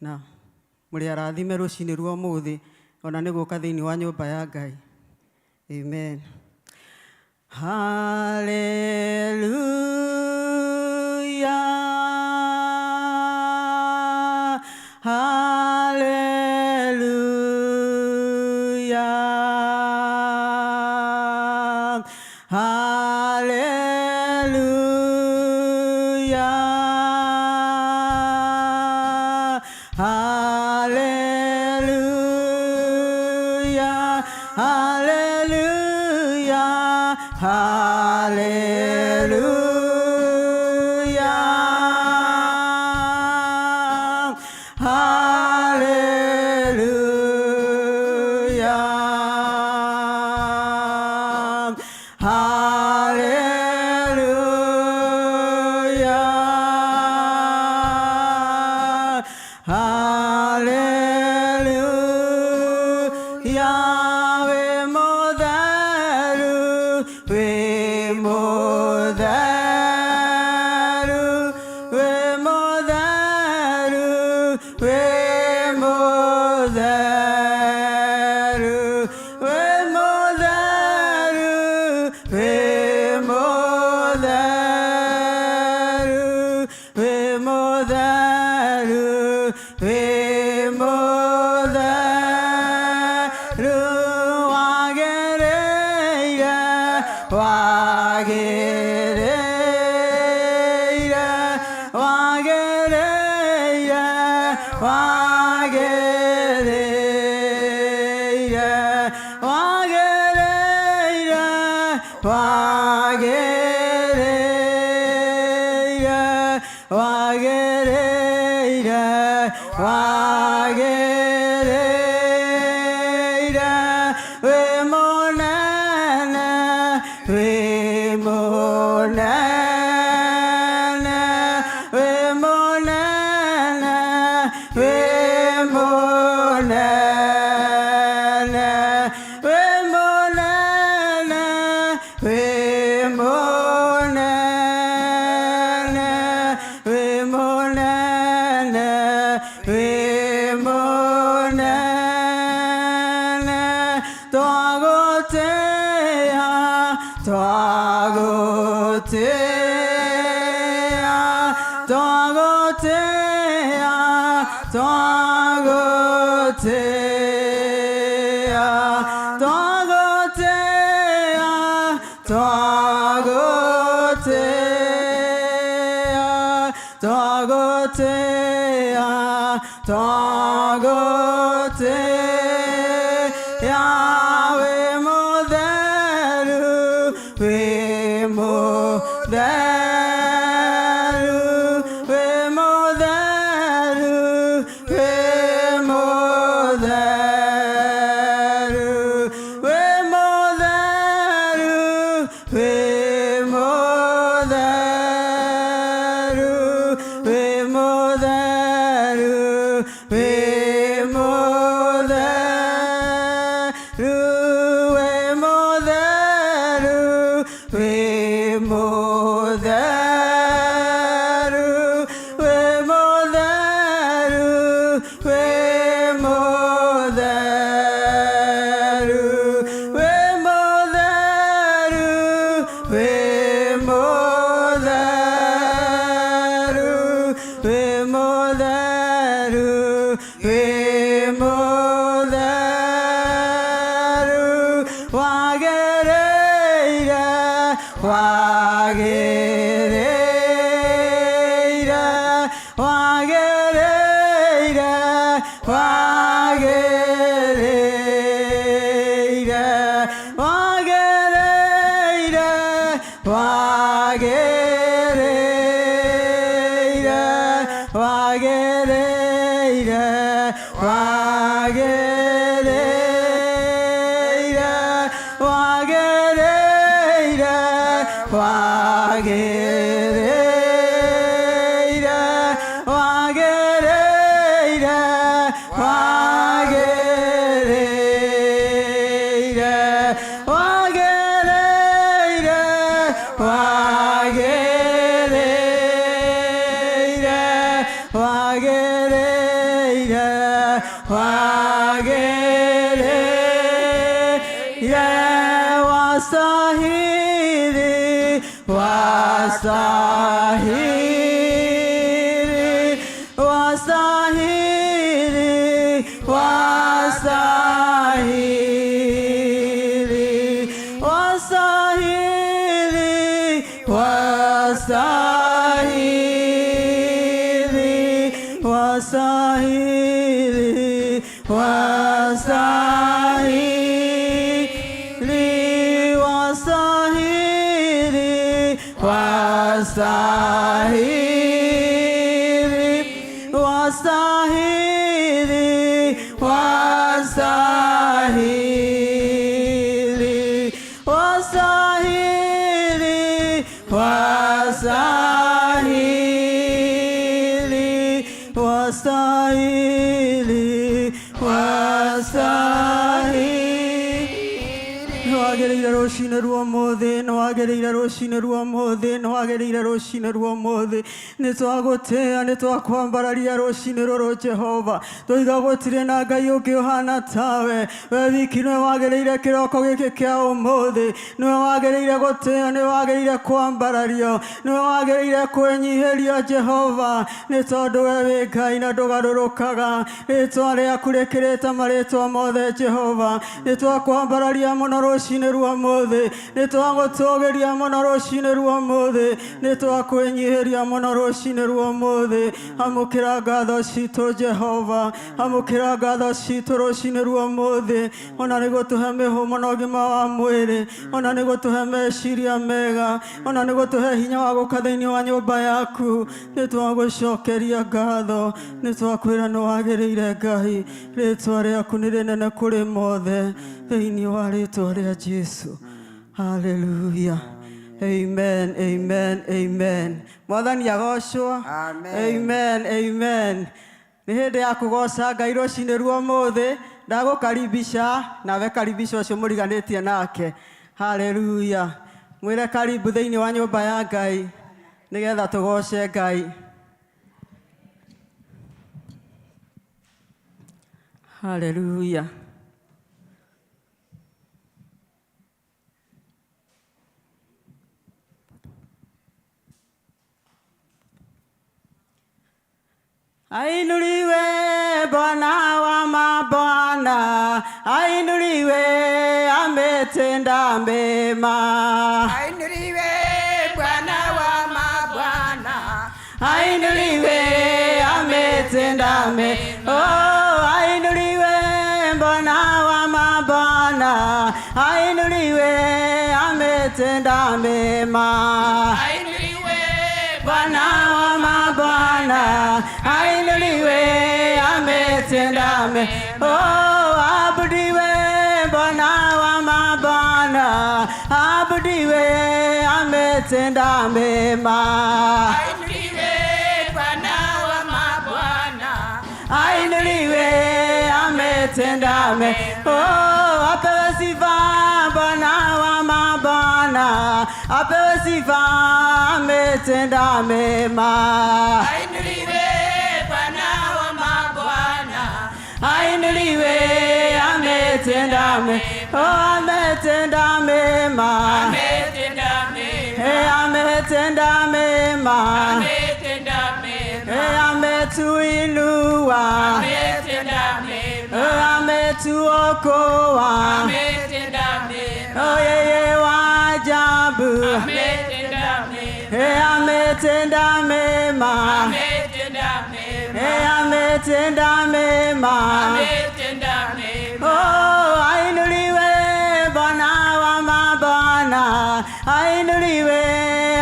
Na mũrĩ arathime rũcinĩ rwa ũmũthĩ ona nĩ gũka thĩinĩ wa nyũmba ya Ngai. Amen. Hallelujah. Hallelujah. Hallelujah. Hallelujah. Hallelujah. Hallelujah. Hallelujah. Hallelujah. Hallelujah. Wĩ mũtheru, wĩ mũtheru, wĩ mũtheru, wĩ mũtheru, wĩ mũtheru, wĩ mũtheru, wĩ mũtheru, wĩ mũtheru, wagĩrĩire, wagĩrĩire, wagĩrĩire, wagĩrĩire, wagĩrĩire, wagĩrĩire, wagĩrĩire, wagĩrĩire, wĩ mũnene, wĩ mũnene, wĩ mũnene, wĩ mũnene, wĩ mũnene, wĩ mũnene, wĩ mũnene, wĩ mũnene, twagũtĩĩa, twagũtĩĩa, twagũtĩĩa, twagũtĩĩa, twagũtĩĩa, twagũtĩĩa, twagũtĩĩa, twagũtĩĩa, wĩ mũtheru, wĩ mũtheru, wĩ mũtheru, wĩ mũtheru, wĩ mũtheru, wĩ mũtheru, wĩ mũtheru, wĩ mũtheru, wĩ mũtheru, wĩ mũtheru, wĩ mũtheru, wĩ mũtheru, wĩ mũtheru, wĩ mũtheru, wĩ mũtheru, wĩ mũtheru, wagĩrĩire, wagĩrĩire, wagĩrĩire, wagĩrĩire, wagĩrĩire, wagĩrĩire, wagĩrĩire, wagĩrĩire, wagĩrĩire, wagĩrĩire, wagĩrĩire, wagĩrĩire, wagĩrĩire, wagĩrĩire, wagĩrĩire. Wagĩrĩire, wastahili, wastahili, wastahili, wastahili, wastahili, wastahili, wastahili, wastahili, wastahili, wastahili, wastahili, wastahili, wastahili, wastahili, wastahili, wastahili. Nĩwagĩrĩire rũcinĩ rwa ũmũthĩ, nĩwagĩrĩire rũcinĩ rwa ũmũthĩ, nĩwagĩrĩire rũcinĩ rwa ũmũthĩ. Nĩ twagũtĩĩa, nĩ twakwambararia rũcinĩ rũrũ Jehova. Tũiga gũtirĩ na Ngai ũngĩ ũhana tawe. We wiki nĩwe wagĩrĩire kĩroko gĩkĩ kĩa ũmũthĩ. Nĩwe wagĩrĩire gũtĩĩo, nĩwe wagĩrĩire kwambarario, nĩwe wagĩrĩire kwĩnyihĩrio Jehova, nĩ tondũ we wĩ Ngai na ndũgarũrũkaga. Rĩtwa rĩaku rĩkĩrĩte marĩtwa mothe Jehova. Nĩ twakwambararia mũno rũcinĩ rwa ũmũthĩ, nĩ twagũtũgĩria mũno rũcinĩ rwa ũmũthĩ, nĩ twakwĩnyihĩria mũno rũcinĩ rwa ũmũthĩ. Amũkĩra ngatho citũ Jehova, amũkĩra ngatho citũ rũcinĩ rwa ũmũthĩ, ona nĩ gũtũhe mĩhũmũ na ũgima wa mwĩrĩ, ona nĩ gũtũhe meciria mega, ona nĩ gũtũhe hinya wa gũka thĩinĩ wa nyũmba yaku. Nĩ twagũcokeria ngatho, nĩ twakwĩra nĩ wagĩrĩire Ngai, rĩtwa rĩaku nĩ rĩnene kũrĩ mothe, thĩinĩ wa rĩtwa rĩa Jesu. Haleluya. Amen, amen, amen. Mwathani agocwo. Amen. Amen, amen. Nĩ hĩndĩ ya kũgoca Ngai rũcinĩ rwa ũmũthĩ. Ndagũkaribisha nawe karibisha ũcio mũriganĩtie nake. Haleluya. Mwĩre karibu thĩinĩ wa nyũmba ya Ngai nĩgetha tũgoce Ngai. Haleluya. Ainuliwe Bwana wa mabwana, ainuliwe ametenda mema. Ainuliwe Bwana wa mabwana, Ainuliwe ametenda mema. Oh, ainuliwe Bwana wa mabwana, ainuliwe ametenda mema. Ainuliwe Bwana wa mabwana, ainuliwe ametenda mema. Oh, abudiwe Bwana wa mabwana, abudiwe ametenda mema. Ainuliwe Bwana wa mabwana, Ainuliwe ametenda mema. Oh, apewe sifa Bwana wa mabwana, apewe sifa ametenda mema. Ainuliwe Bwana wa mabwana, Ainuliwe ametenda mema. Oh, ametenda mema. Ametenda mema, Hey, ametenda mema. Ametenda mema, Hey, ametuinua. Ametenda mema, Oh, ametuokoa. Ametenda mema, Oh, yeye wa ajabu. Ametenda mema, Hey, ametenda mema. Ametenda mema, Hey, ametenda mema. Ametenda mema, Oh, ainuliwe Bwana wa mabwana, ainuliwe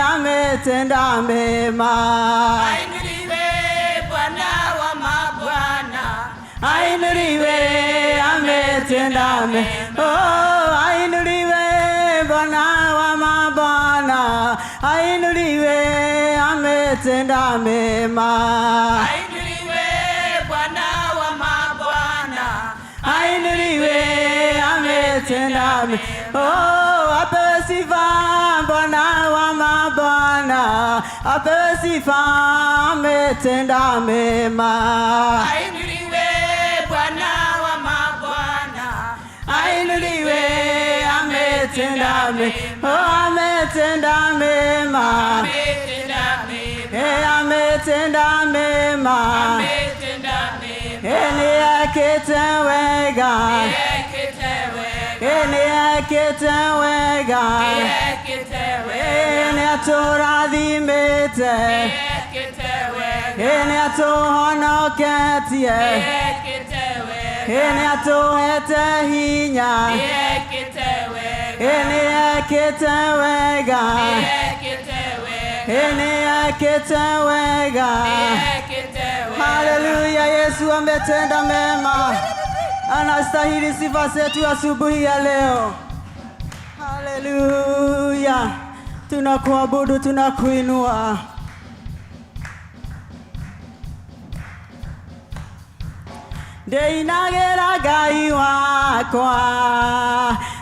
ametenda mema. Ainuliwe Bwana wa mabwana, Ainuliwe ametenda mema. Oh, ainuliwe Bwana wa mabwana, ainuliwe ametenda mema. Ainuliwe Bwana wa mabwana, Ainuliwe ametenda mema. Oh, apewe sifa Bwana wa mabwana, apewe sifa ametenda mema. Ainuliwe Bwana Ametenda mema, oh, ametenda mema. Ametenda mema. Eh, ametenda mema. Ametenda mema. Eh, nĩekĩte wega. Nĩekĩte wega. Eh, nĩekĩte wega. Nĩekĩte wega. Eh, nĩatũrathimĩte. Nĩekĩte wega. Eh, nĩatũhonoketie. Nĩekĩte wega. Eh, nĩatũhete hinya. Nĩekĩte wega. Eh, nĩekĩte wega. Nĩekĩte wega. Eh, nĩekĩte wega. Nĩekĩte wega. Haleluya, Yesu ametenda mema, anastahili sifa zetu asubuhi ya leo. Haleluya, tunakuabudu, tunakuinua. Ndĩinagĩra Ngai wakwa,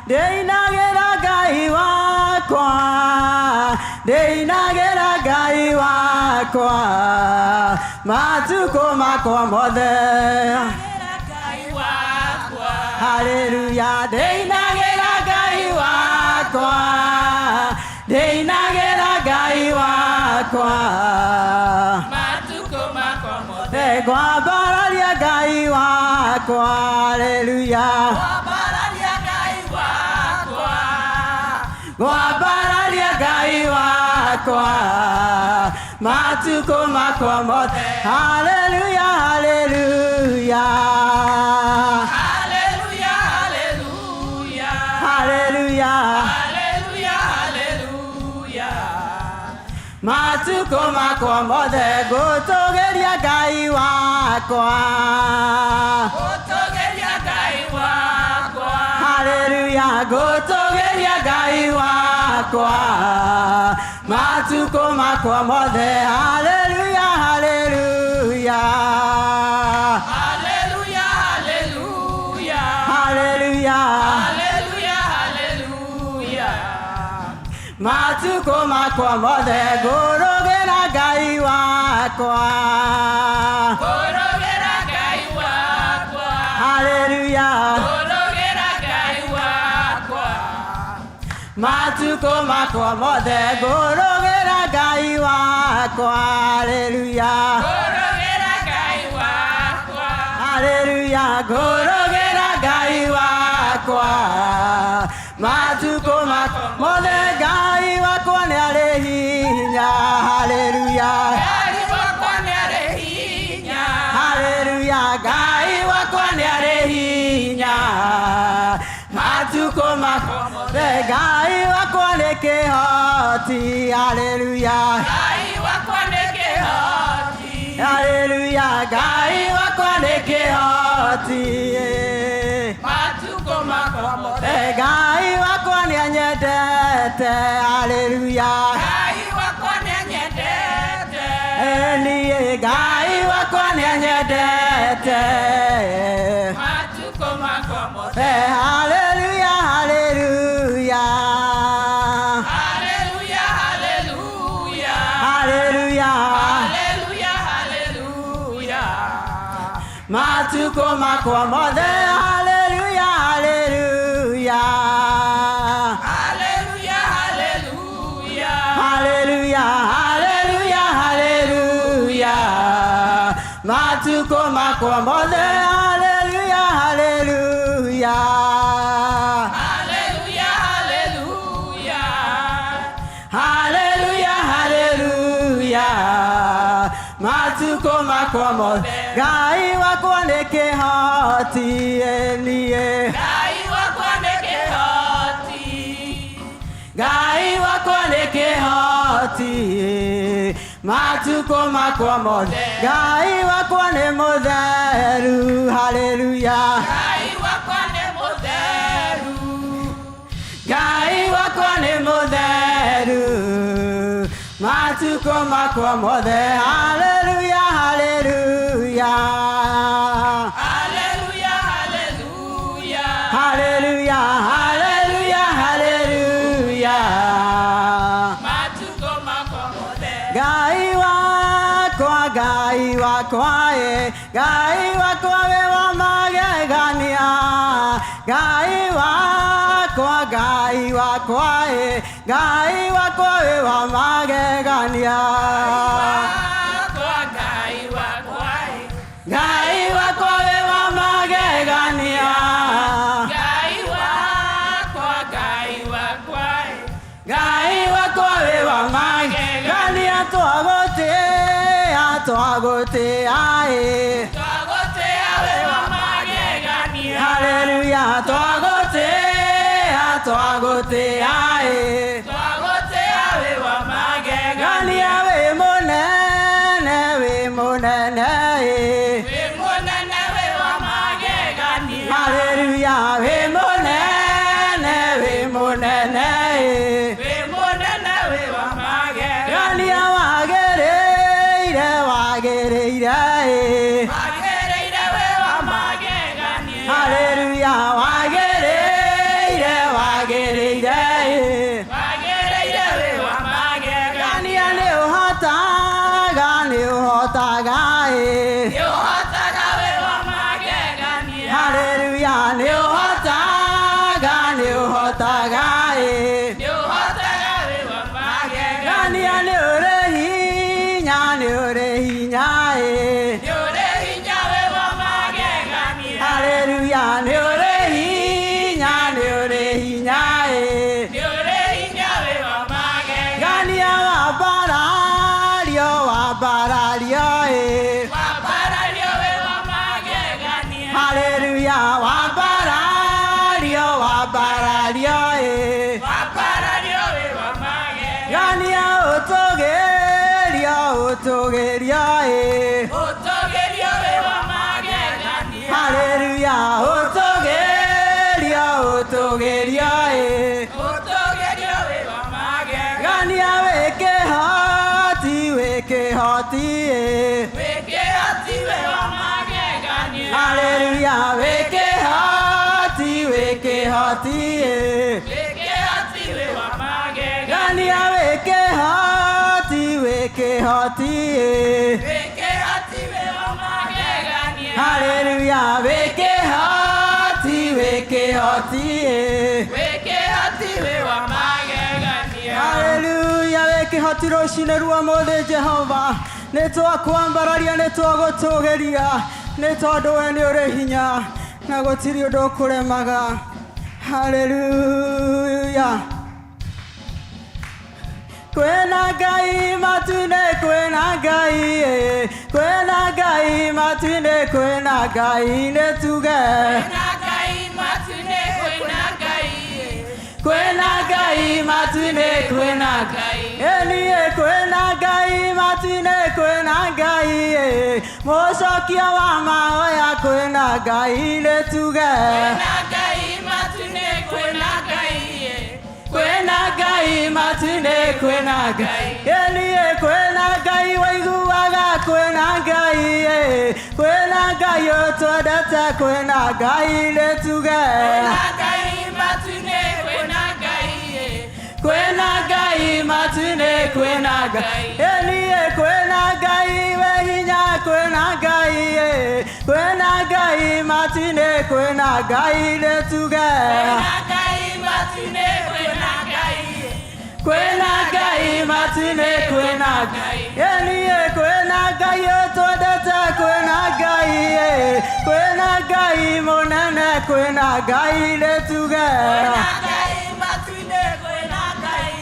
ndĩinagĩra Ngai wakwa, ndĩinagĩra Ngai wakwa, matukũ makwa mothe. Ngai wakwa. Haleluya, ndĩinagĩra Ngai wakwa, ndĩinagĩra Ngai wakwa. Matukũ makwa mothe. Ngwambararia Ngai wakwa, haleluya. Ngwambararia Ngai wakwa. Ngwambararia Ngai wakwa, matukũ makwa mothe. Haleluya, haleluya. Haleluya, haleluya. Haleluya. Haleluya, haleluya. Matukũ makwa mothe ngũtũgĩria Ngai wakwa. Gũtũgĩria Ngai wakwa. Haleluya, ngũtũgĩria Ngai wakwa, matukũ makwa mothe. Haleluya, haleluya. Haleluya, haleluya. Haleluya. Haleluya, haleluya. Matukũ makwa mothe ngũrũgĩra Ngai wakwa. Ngũrũgĩra Ngai wakwa. Haleluya. Ngũrũgĩra Ngai wakwa. Matukũ makwa mothe ngũrũgĩra Ngai wakwa. Haleluya. Ngũrũgĩra Ngai wakwa. Haleluya, ngũrũgĩra Ngai wakwa, matukũ makwa mothe. Ngai wakwa nĩ arĩ hinya. Haleluya. Ngai wakwa nĩ arĩ hinya. Haleluya, Ngai wakwa nĩ arĩ hinya, matukũ makwa mothe. Ngai wakwa nĩ kĩhoti. Haleluya. Ngai wakwa nĩ kĩhoti. Haleluya, Ngai wakwa nĩ kĩhoti. Matukũ makwa mothe. Ngai wakwa nĩ anyendete. Haleluya. Ngai wakwa nĩ anyendete. Niĩ Ngai wakwa nĩ anyendete. Matukũ makwa mothe. Haleluya, haleluya. Haleluya, haleluya. Haleluya. Haleluya, haleluya. Matukũ makwa mothe. Haleluya, haleluya. Haleluya, haleluya. Haleluya, haleluya, haleluya. Matukũ makwa mothe. Haleluya, haleluya. Haleluya, haleluya. Haleluya, haleluya. Matukũ makwa mothe. Ngai wakwa nĩ kĩhoti niĩ. Ngai wakwa nĩ kĩhoti. Ngai wakwa nĩ kĩhoti, matukũ makwa mothe. Ngai wakwa nĩ mũtheru. Haleluya. Ngai wakwa nĩ mũtheru. Ngai wakwa nĩ mũtheru, matukũ makwa mothe. Haleluya, haleluya. Haleluya, haleluya. Haleluya, haleluya, haleluya. Matukũ makwa mothe. Ngai wakwa, Ngai wakwa, Ngai wakwa wĩ wa magegania. Ngai wakwa, Ngai. Ngai wakwa ĩ, Ngai wakwa wĩ wa magegania. Wakwa, Ngai wakwa ĩ. Ngai wakwa wĩ wa magegania. Ngai wakwa, Ngai wakwa ĩ. Ngai wakwa wĩ wa magegania, twagũtĩa, twagũtĩa ĩ. Twagũtĩa wĩ wa magegania. Haleluya, twagũtĩa, twagũtĩa ĩ. Twagũtĩa wĩ wa magegania. Gania wĩ mũnene, wĩ mũnene ĩ. Wĩ mũnene wĩ wa magegania. Haleluya, wĩ mũnene, wĩ mũnene ĩ. Wĩ mũnene wĩ wa magegania. Gania wagĩrĩire, wagĩrĩire ĩ. Wagĩrĩire wĩ wa magegania. Haleluya, wagĩrĩire, wagĩrĩire ĩ. Wagĩrĩire wĩ wa magegania. Gania nĩ ũhotaga, nĩ ũhotaga ĩ. Nĩ ũhotaga wĩ wa magegania. Haleluya, nĩ ũhotaga, nĩ ũhotaga ĩ. Nĩ ũhotaga wĩ wa magegania. Gania nĩ ũrĩ hinya, nĩ ũrĩ hinya ĩ. Nĩ ũrĩ hinya wĩ wa magegania. Haleluya, nĩ ũrĩ hinya, nĩ ũrĩ hinya ĩ. Nĩ ũrĩ hinya wĩ wa magegania. Gania wambarario, wambarario ĩ. Wambarario wĩ wa magegania. Haleluya, wambarario, wambarario ĩ. Wambarario wĩ wa magegania. Gania ũtũgĩrio, ũtũgĩrio ĩ. Ũtũgĩrio wĩ wa magegania. Haleluya, ũtũgĩrio, ũtũgĩrio ĩ. Ũtũgĩrio wĩ wa magegania. Gania wĩ kĩhoti, wĩ kĩhoti ĩ. Wĩ kĩhoti wĩ wa magegania. Haleluya, wĩ kĩhoti, wĩ kĩhoti ĩ. Wĩ kĩhoti wĩ wa magegania. Gania wĩ kĩhoti, wĩ kĩhoti ĩ. Wĩ kĩhoti wĩ wa magegania. Haleluya, wĩ kĩhoti, wĩ kĩhoti ĩ. Wĩ kĩhoti wĩ wa magegania. Haleluya, wĩ kĩhoti rũcinĩ rwa mũthĩ Jehova, nĩ twakwambararia, nĩ twagũtũgĩria, nĩ tondũ we nĩ ũrĩ hinya na gũtirĩ ũndũ ũkũremaga. Haleluya. Kwĩna Ngai matu-inĩ, kwĩna Ngai ĩ, kwĩna Ngai matu-inĩ, kwĩna Ngai, nĩ tuge. Kwĩna Ngai matu-inĩ, kwĩna Ngai. Kwĩna Ngai matu-inĩ, kwĩna Ngai. Ĩniĩ kwĩna Ngai matu-inĩ, kwĩna Ngai ĩ, mũcokia wa mahoya, kwĩna Ngai, nĩ tuge. Kwĩna Ngai matu-inĩ, kwĩna Ngai. Kwĩna Ngai matu-inĩ, kwĩna Ngai. Ĩniĩ kwĩna Ngai waiguaga, kwĩna Ngai ĩ, kwĩna Ngai ũtwendete, kwĩna Ngai, nĩ tuge. Kwĩna Ngai matu-inĩ, kwĩna Ngai. Kwĩna Ngai matu-inĩ, kwĩna Ngai. Ĩniĩ kwĩna Ngai wĩ hinya, kwĩna Ngai ĩ, kwĩna Ngai matu-inĩ, kwĩna Ngai, nĩ tuge. Kwĩna Ngai matu-inĩ, kwĩna Ngai. Kwĩna Ngai matu-inĩ, kwĩna Ngai. Ĩniĩ kwĩna Ngai ũtwendete, kwĩna Ngai ĩ, kwĩna Ngai mũnene, kwĩna Ngai, nĩ tuge. Kwĩna Ngai matu-inĩ, kwĩna Ngai.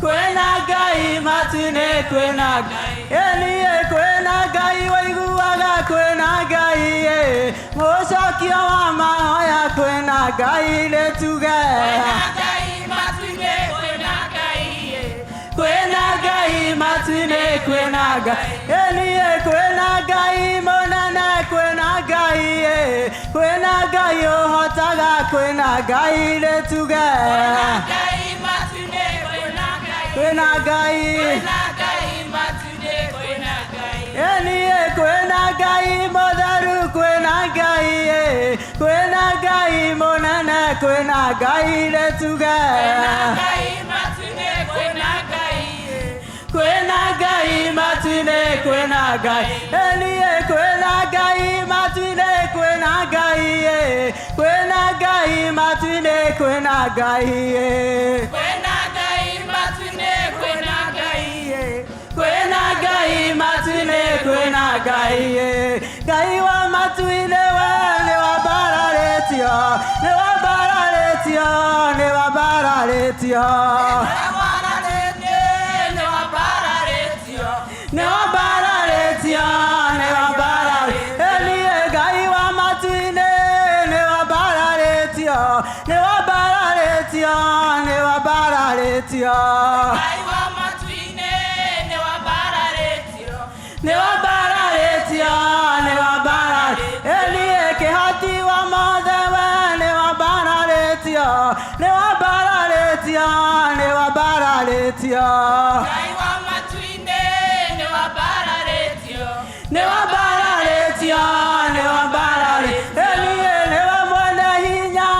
Kwĩna Ngai matu-inĩ, kwĩna Ngai. Ĩniĩ kwĩna Ngai waiguaga, kwĩna Ngai ĩ, mũcokia wa mahoya, kwĩna Ngai, nĩ tuge. Kwĩna Ngai matu-inĩ, kwĩna Ngai. Kwĩna Ngai matu-inĩ, kwĩna Ngai. Ĩniĩ kwĩna Ngai mũnene, kwĩna Ngai ĩ, kwĩna Ngai ũhotaga, kwĩna Ngai, nĩ tuge. Kwĩna Ngai matu-inĩ, kwĩna Ngai. Kwĩna Ngai. Kwĩna Ngai matu-inĩ, kwĩna Ngai. Ĩniĩ kwĩna Ngai mũtheru, kwĩna Ngai ĩ, kwĩna Ngai mũnene, kwĩna Ngai, nĩ tuge. Kwĩna Ngai matu-inĩ, kwĩna Ngai. Kwĩna Ngai matu-inĩ, kwĩna Ngai. Ĩniĩ kwĩna Ngai matu-inĩ, kwĩna Ngai ĩ, Kwĩna Ngai matu-inĩ, kwĩna Ngai. Kwĩna Ngai matu-inĩ, kwĩna Ngai. Kwĩna Ngai matu-inĩ, kwĩna Ngai. Ngai wa matu-inĩ, we nĩ wambararĩtio, nĩ wambararĩtio, nĩ wambararĩtio. Nĩ wambararĩtio. Nĩ wambararĩtio, nĩ wambararĩtio. Niĩ Ngai wa matu-inĩ, nĩ wambararĩtio, nĩ wambararĩtio, nĩ wambararĩtio. Ngai wa matu-inĩ, nĩ wambararĩtio. Nĩ wambararĩtio, nĩ wambararĩtio. Niĩ kĩhoti wa mothe, we nĩ wambararĩtio, nĩ wambararĩtio, nĩ wambararĩtio. Ngai wa matu-inĩ, nĩ wambararĩtio. Nĩ wambararĩtio, nĩ wambararĩtio. Niĩ nĩwe mwene hinya,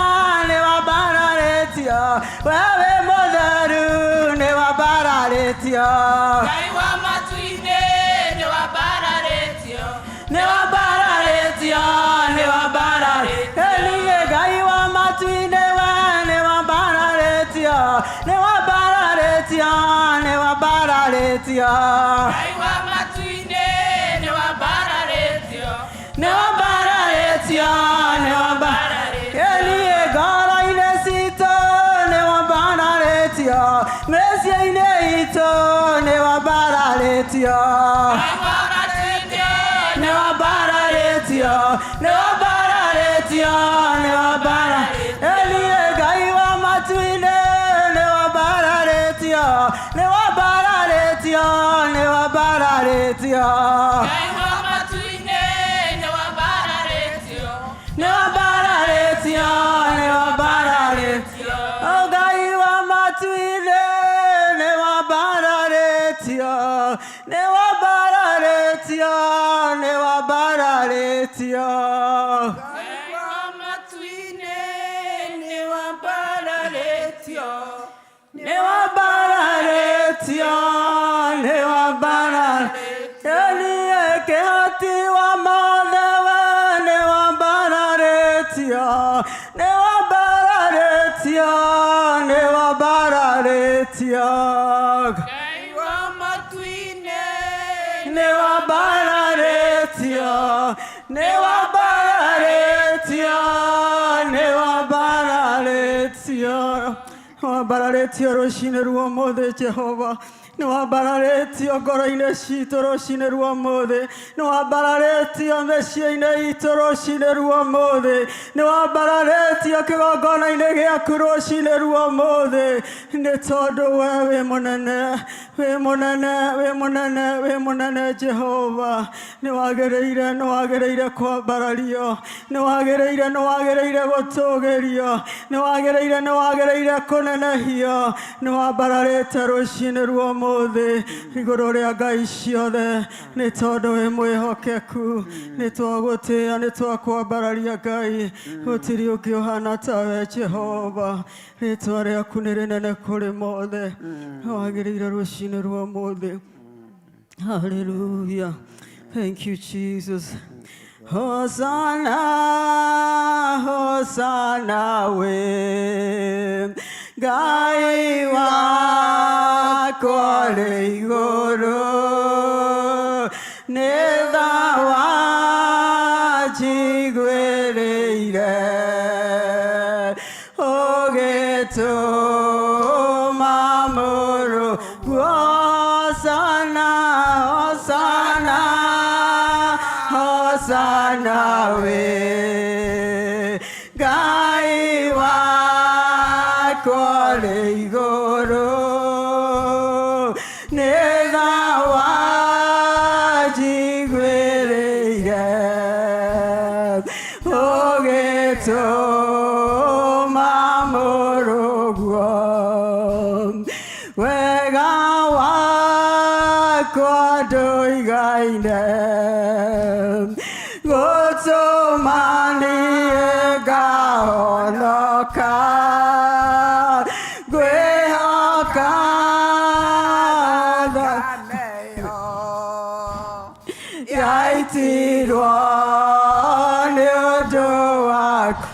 nĩ wambararĩtio, we wĩ mũtheru, nĩ wambararĩtio. Ngai wa matu-inĩ, nĩ wambararĩtio. Nĩ wambararĩtio, nĩ wambararĩtio. Niĩ Ngai wa matu-inĩ, we nĩ wambararĩtio, nĩ wambararĩtio, nĩ wambararĩtio. Ngai wa matu-inĩ, nĩ wambararĩtio. Nĩ wambararĩtio, nĩ wambararĩtio. Niĩ ngoro-inĩ citũ, nĩ wambararĩtio, mĩciĩ-inĩ itũ, nĩ wambararĩtio. Ngai wa matu-inĩ, Nĩ wambararĩtio, nĩ wambararĩtio, nĩ wambararĩtio. Niĩ Ngai wa matu-inĩ, nĩ wambararĩtio, nĩ wambararĩtio, nĩ wambararĩtio. Ngai wa matu-inĩ, nĩ wambararĩtio. Nĩ wambararĩtio, nĩ wambararĩtio. O Ngai wa matu-inĩ, nĩ wambararĩtio, nĩ wambararĩtio, nĩ wambararĩtio. Ngai wa matu-inĩ, nĩ wambararĩtio. Nĩ wambararĩtio, nĩ wambararĩtio. Niĩ kĩhoti wa mothe, we nĩ wambararĩtio, nĩ wambararĩtio, nĩ wambararĩtio. Ngai wa matu-inĩ, Nĩ wambararĩtio, nĩ wambararĩtio, nĩ wambararĩtio. Wambararĩtio rũcinĩ rwa ũmũthĩ, Jehova. Nĩ wambararĩtio ngoro-inĩ citũ rũcinĩ rwa ũmũthĩ, nĩ wambararĩtio mĩciĩ-inĩ itũ rũcinĩ rwa ũmũthĩ, nĩ wambararĩtio kĩgongona-inĩ gĩaku rũcinĩ rwa ũmũthĩ, nĩ tondũ we wĩ mũnene, wĩ mũnene, wĩ mũnene, wĩ mũnene. Jehova, nĩ wagĩrĩire, nĩ wagĩrĩire kwambarario, nĩ wagĩrĩire, nĩ wagĩrĩire gũtũgĩrio, nĩ wagĩrĩire, nĩ wagĩrĩire kũnenehio. Nĩ wambararĩte rũcinĩ rwa ũmũthĩ igũrũ rĩa ngai ciothe, nĩ tondũ wĩ mwĩhokeku. Nĩ twagũtĩĩa, nĩ twakwambararia Ngai, gũtirĩ ũngĩ ũhana tawe. Jehova, rĩtwa rĩaku nĩ rĩnene kũrĩ mothe. Wagĩrĩire rũcinĩ rwa ũmũthĩ. Hallelujah. Thank you, Jesus. Hosanna, Hosanna, we. Ngai wakwa rĩ igũrũ, nĩ tha wanjiguĩrĩire, ũgĩtũma mũrũ. Hosanna, Hosanna, Hosanna, we Ngai wakwa rĩ igũrũ, nĩ tha wanjiguĩrĩire, ũgĩtũma mũrũguo. Wega wakwa ndũigaine, gũtũma niĩ ngahonoka, ngwĩhoka Thakame yaitirwo nĩ ũndũ waku.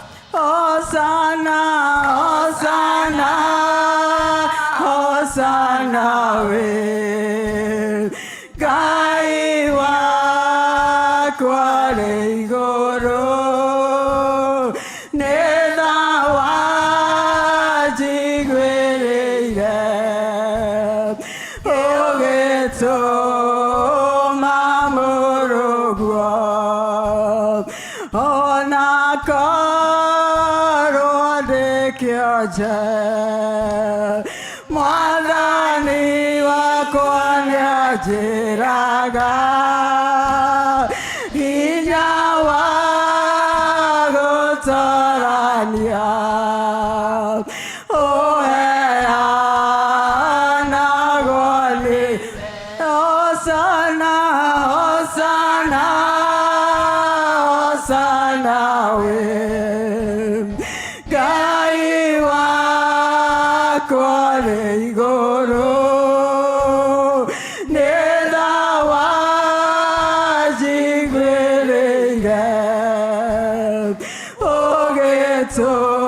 Ona korwo ndĩ kĩonje, Mwathani wakwa nĩanjĩraga hinya wa gũtorania ũheanagwo nĩ. Hosana, Hosana, Hosana we Ngai wakwa rĩ igũrũ, nĩ tha wanjiguĩrĩire ũgĩtũma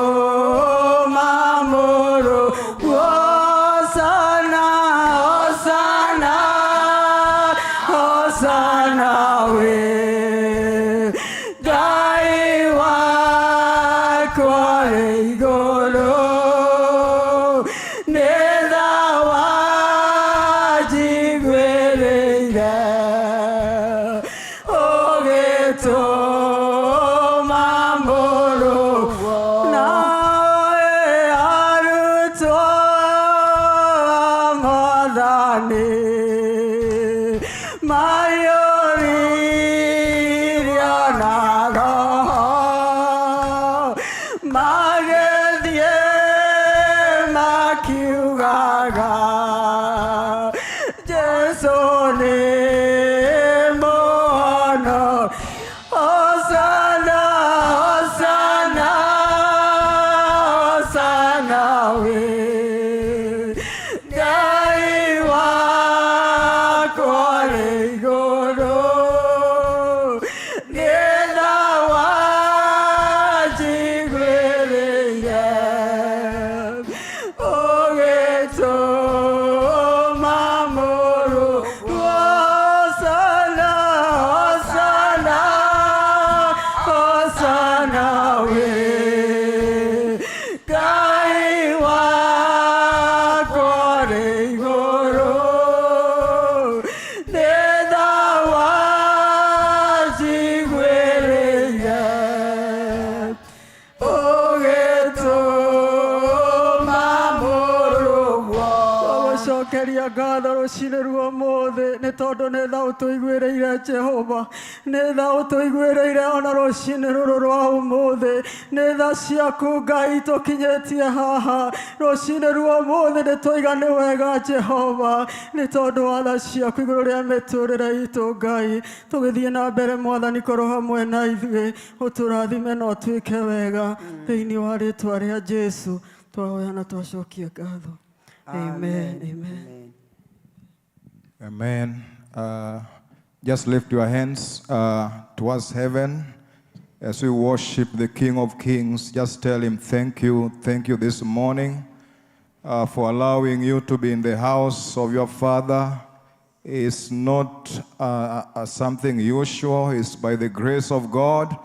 mũrũ. Hosana, Hosana, Hosana we Ngai wakwa rĩ igũrũ, nĩ tha wanjiguĩrĩire ũgĩtũma mũrũ. Nawe arutwo a Mwathani maiyũririo na Roho, magĩthiĩ makiugaga Jesũ nĩ mũhono. Hosana, Hosana, Hosana we Ngai wakwa rĩ igũrũ, nĩ tha wanjiguĩrĩire ũgĩtũma mũrũ. Hosana, Hosana, Hosana we Ngai wakwa rĩ igũrũ, nĩ tha wanjiguĩrĩire ũgĩtũma mũrũguo. Tũgũcokeria ngatho rũcinĩ rwa ũmũthĩ nĩ tondũ nĩ tha ũtũiguĩrĩire Jehova, nĩ tha ũtũiguĩrĩire ona rũcinĩ rũrũ rwa ũmũthĩ. Nĩ tha ciaku Ngai tũkinyĩtie haha rũcinĩ rwa ũmũthĩ. Nĩ twaiga nĩ wega Jehova nĩ tondũ wa tha ciaku igũrũ rĩa mĩtũrĩre itũ. Ngai, tũgĩthiĩ na mbere, Mwathani, korwo hamwe na ithuĩ, ũtũrathime na ũtwĩke wega. Thĩinĩ wa rĩtwa rĩa Jesu twahoya na twacokia ngatho. Amen, amen. Amen. Just lift your hands towards heaven as we worship the King of Kings. Just tell him thank you this morning for allowing you to be in the house of your Father. It's not something usual, it's by the grace of God.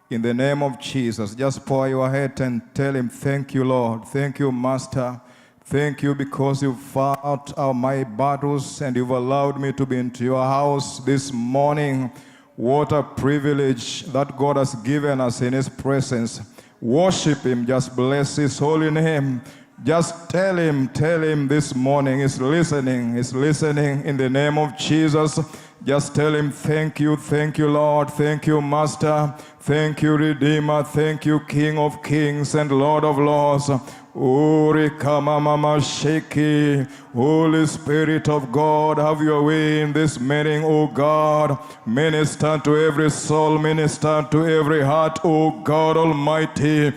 In the name of Jesus, just pour your head and tell him, "Thank you, Lord. Thank you, Master. Thank you because you've fought out my battles and you've allowed me to be into your house this morning." What a privilege that God has given us in His presence. Worship Him, just bless His holy name. Just tell him this morning. He's listening in the name of Jesus. Just tell him, Thank you, Lord. Thank you, Master. Thank you, Redeemer. Thank you, King of Kings and Lord of Lords." Uri kama mama shiki. Holy Spirit of God, have your way in this meeting, O God. Minister to every soul, minister to every heart, O God Almighty.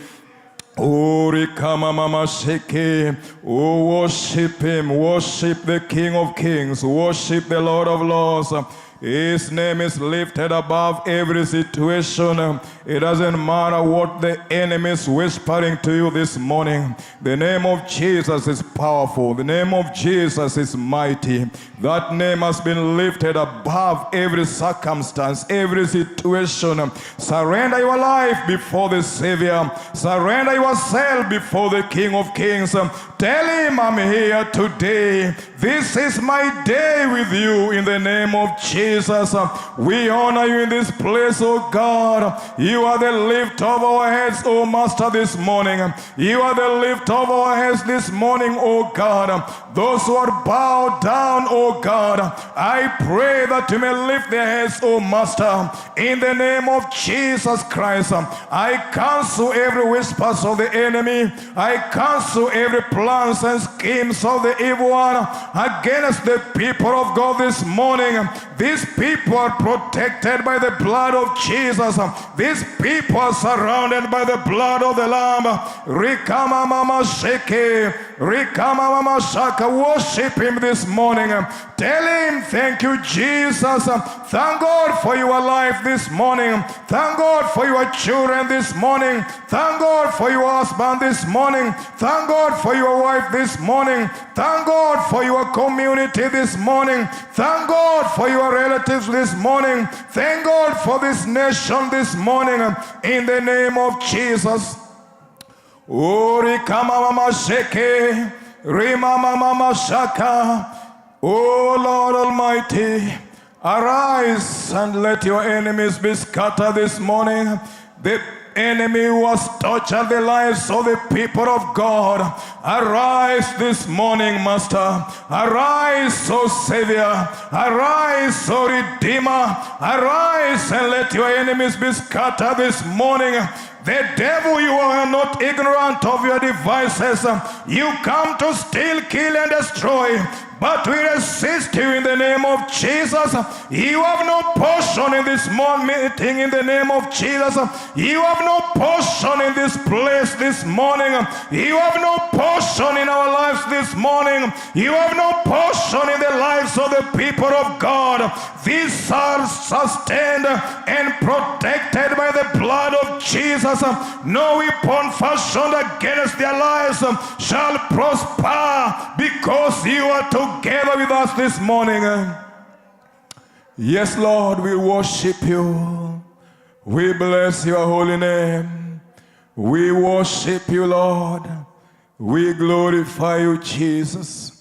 Uri kama mama shiki. Oh, worship him, worship the King of Kings, worship the Lord of Lords. His name is lifted above every situation. It doesn't matter what the enemy is whispering to you this morning. The name of Jesus is powerful. The name of Jesus is mighty. That name has been lifted above every circumstance, every situation. Surrender your life before the Savior. Surrender yourself before the King of Kings. Tell him, "I'm here today. This is my day with you in the name of Jesus." Jesus. We honor you in this place, oh God. You are the lift of our heads, oh Master, this morning. You are the lift of our heads this morning, oh God. Those who are bowed down, oh God, I pray that you may lift their heads, oh Master, in the name of Jesus Christ. I cancel every whispers of the enemy. I cancel every plans and schemes of the evil one against the people of God this morning. These people are protected by the blood of Jesus. These people are surrounded by the blood of the Lamb. Rikama mama sheke, Rikama mama shaka. Worship him this morning. Tell him, thank you, Jesus. Thank God for your life this morning. Thank God for your children this morning. Thank God for your husband this morning. Thank God for your wife this morning. Thank God for your community this morning. Thank God for your relatives this morning. Thank God for this nation this morning. In the name of Jesus. Ori kama mama sheke, rima mama mashaka. O Lord Almighty, arise and let your enemies be scattered this morning. The enemy who has tortured the lives of the people of God, arise this morning, Master. Arise, O Savior. Arise, O Redeemer. Arise and let your enemies be scattered this morning. The devil, you are not ignorant of your devices. You come to steal, kill, and destroy. But we resist you in the name of Jesus. You have no portion in this meeting in the name of Jesus. You have no portion in this place this morning. You have no portion in our lives this morning. You have no portion in the lives of the people of God. These are sustained and protected by the blood of Jesus. No weapon fashioned against their lives shall prosper, because you are together with us this morning. Yes, Lord, we worship you. We bless your holy name. We worship you, Lord. We glorify you, Jesus.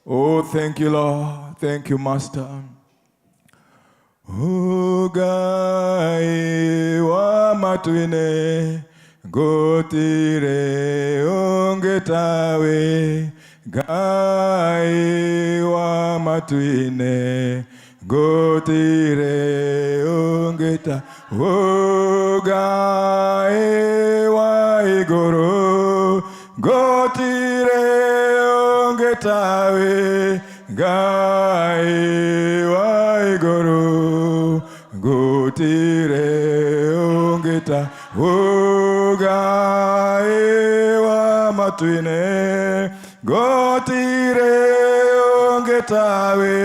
Oh, thank you, Lord. Thank you, Master. Ngai wa matu-inĩ gũtirĩ ũngĩ tawe. Ngai wa matu-inĩ gũtirĩ ũngĩ ta Ngai wa igũrũ gũtirĩ ũngĩ tawe. Ngai wa igũrũ gũtirĩ ũngĩ ta Ngai wa matu-inĩ gũtirĩ ũngĩ tawe.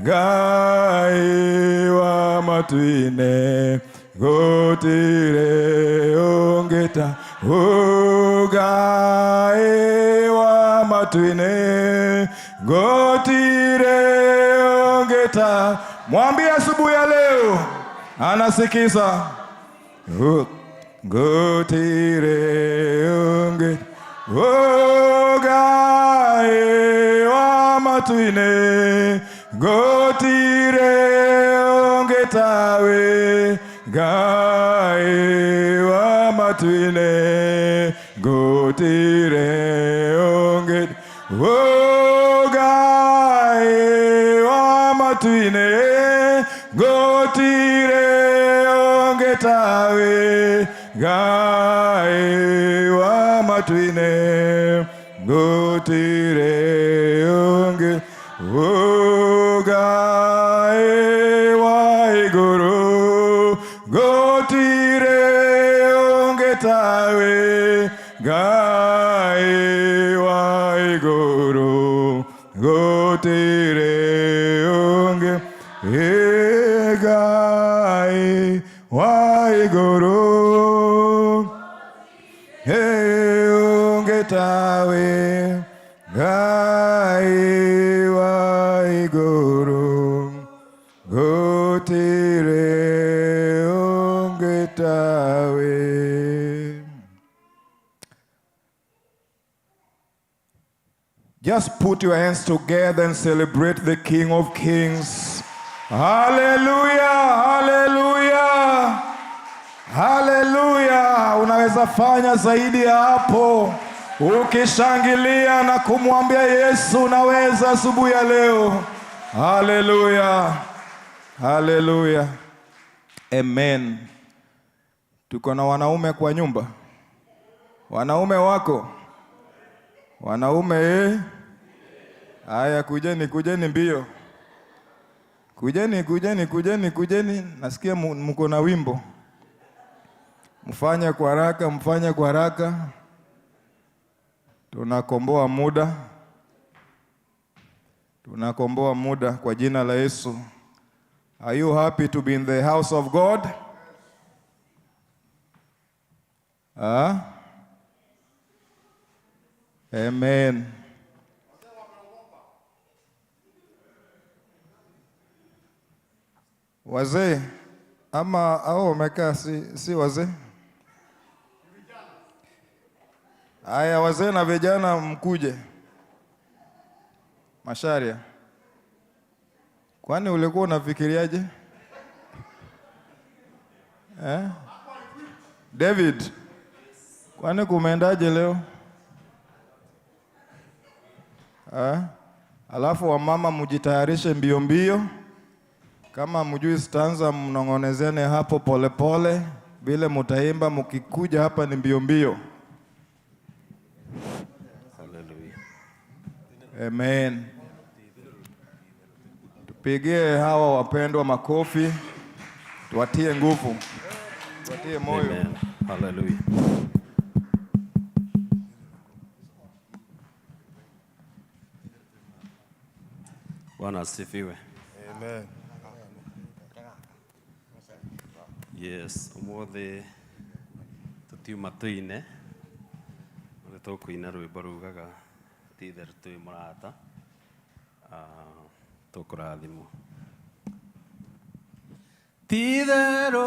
Ngai wa matu-inĩ gũtirĩ ũngĩ ta Ngai wa matu-inĩ gũtirĩ ũngĩ ta. Mwambie asubuhi ya leo anasikiza. Gũtirĩ ũngĩ Ngai wa matu-inĩ gũtirĩ ũngĩ tawe. Ngai wa matu-inĩ gũtirĩ ũngĩ Ngai wa matu-inĩ gũtirĩ ũngĩ tawe. Ngai wa matu-inĩ gũtirĩ ũngĩ Ngai wa igũrũ gũtirĩ ũngĩ tawe. Ngai wa igũrũ gũtirĩ ũngĩ Ngai wa igũrũ ũngĩ tawe. Ngai wa igũrũ gũtirĩ ũngĩ tawe. Just put your hands together and celebrate the King of Kings. Haleluya, haleluya, haleluya! Unaweza fanya zaidi ya hapo, ukishangilia na kumwambia Yesu unaweza asubuhi ya leo. Haleluya, haleluya, amen. Tuko na wanaume kwa nyumba, wanaume wako, wanaume eh? Haya, kujeni, kujeni mbio. Kujeni, kujeni, kujeni, kujeni. Nasikia mko na wimbo. Mfanye kwa haraka, mfanye kwa haraka. Tunakomboa muda. Tunakomboa muda kwa jina la Yesu. Are you happy to be in the house of God? Ah? Amen. Wazee ama au wamekaa si wazee? Haya, wazee na vijana mkuje. Masharia, kwani ulikuwa unafikiriaje? Eh? David, kwani kumeendaje leo? Eh? Alafu wamama mjitayarishe mbio mbio. Kama mjui stanza mnong'onezene hapo polepole, vile mutaimba mkikuja hapa ni mbio mbio. Hallelujah. Amen. Tupigie hawa wapendwa makofi, tuwatie nguvu, tuwatie moyo. Amen. Hallelujah. Bwana asifiwe. Amen. Yes, umuthi tutiuma tuine nĩ tũkũina rwĩmbo rugaga ti itherũ twĩ mũrata. Ah, tũkũrathimwo. Ti itherũ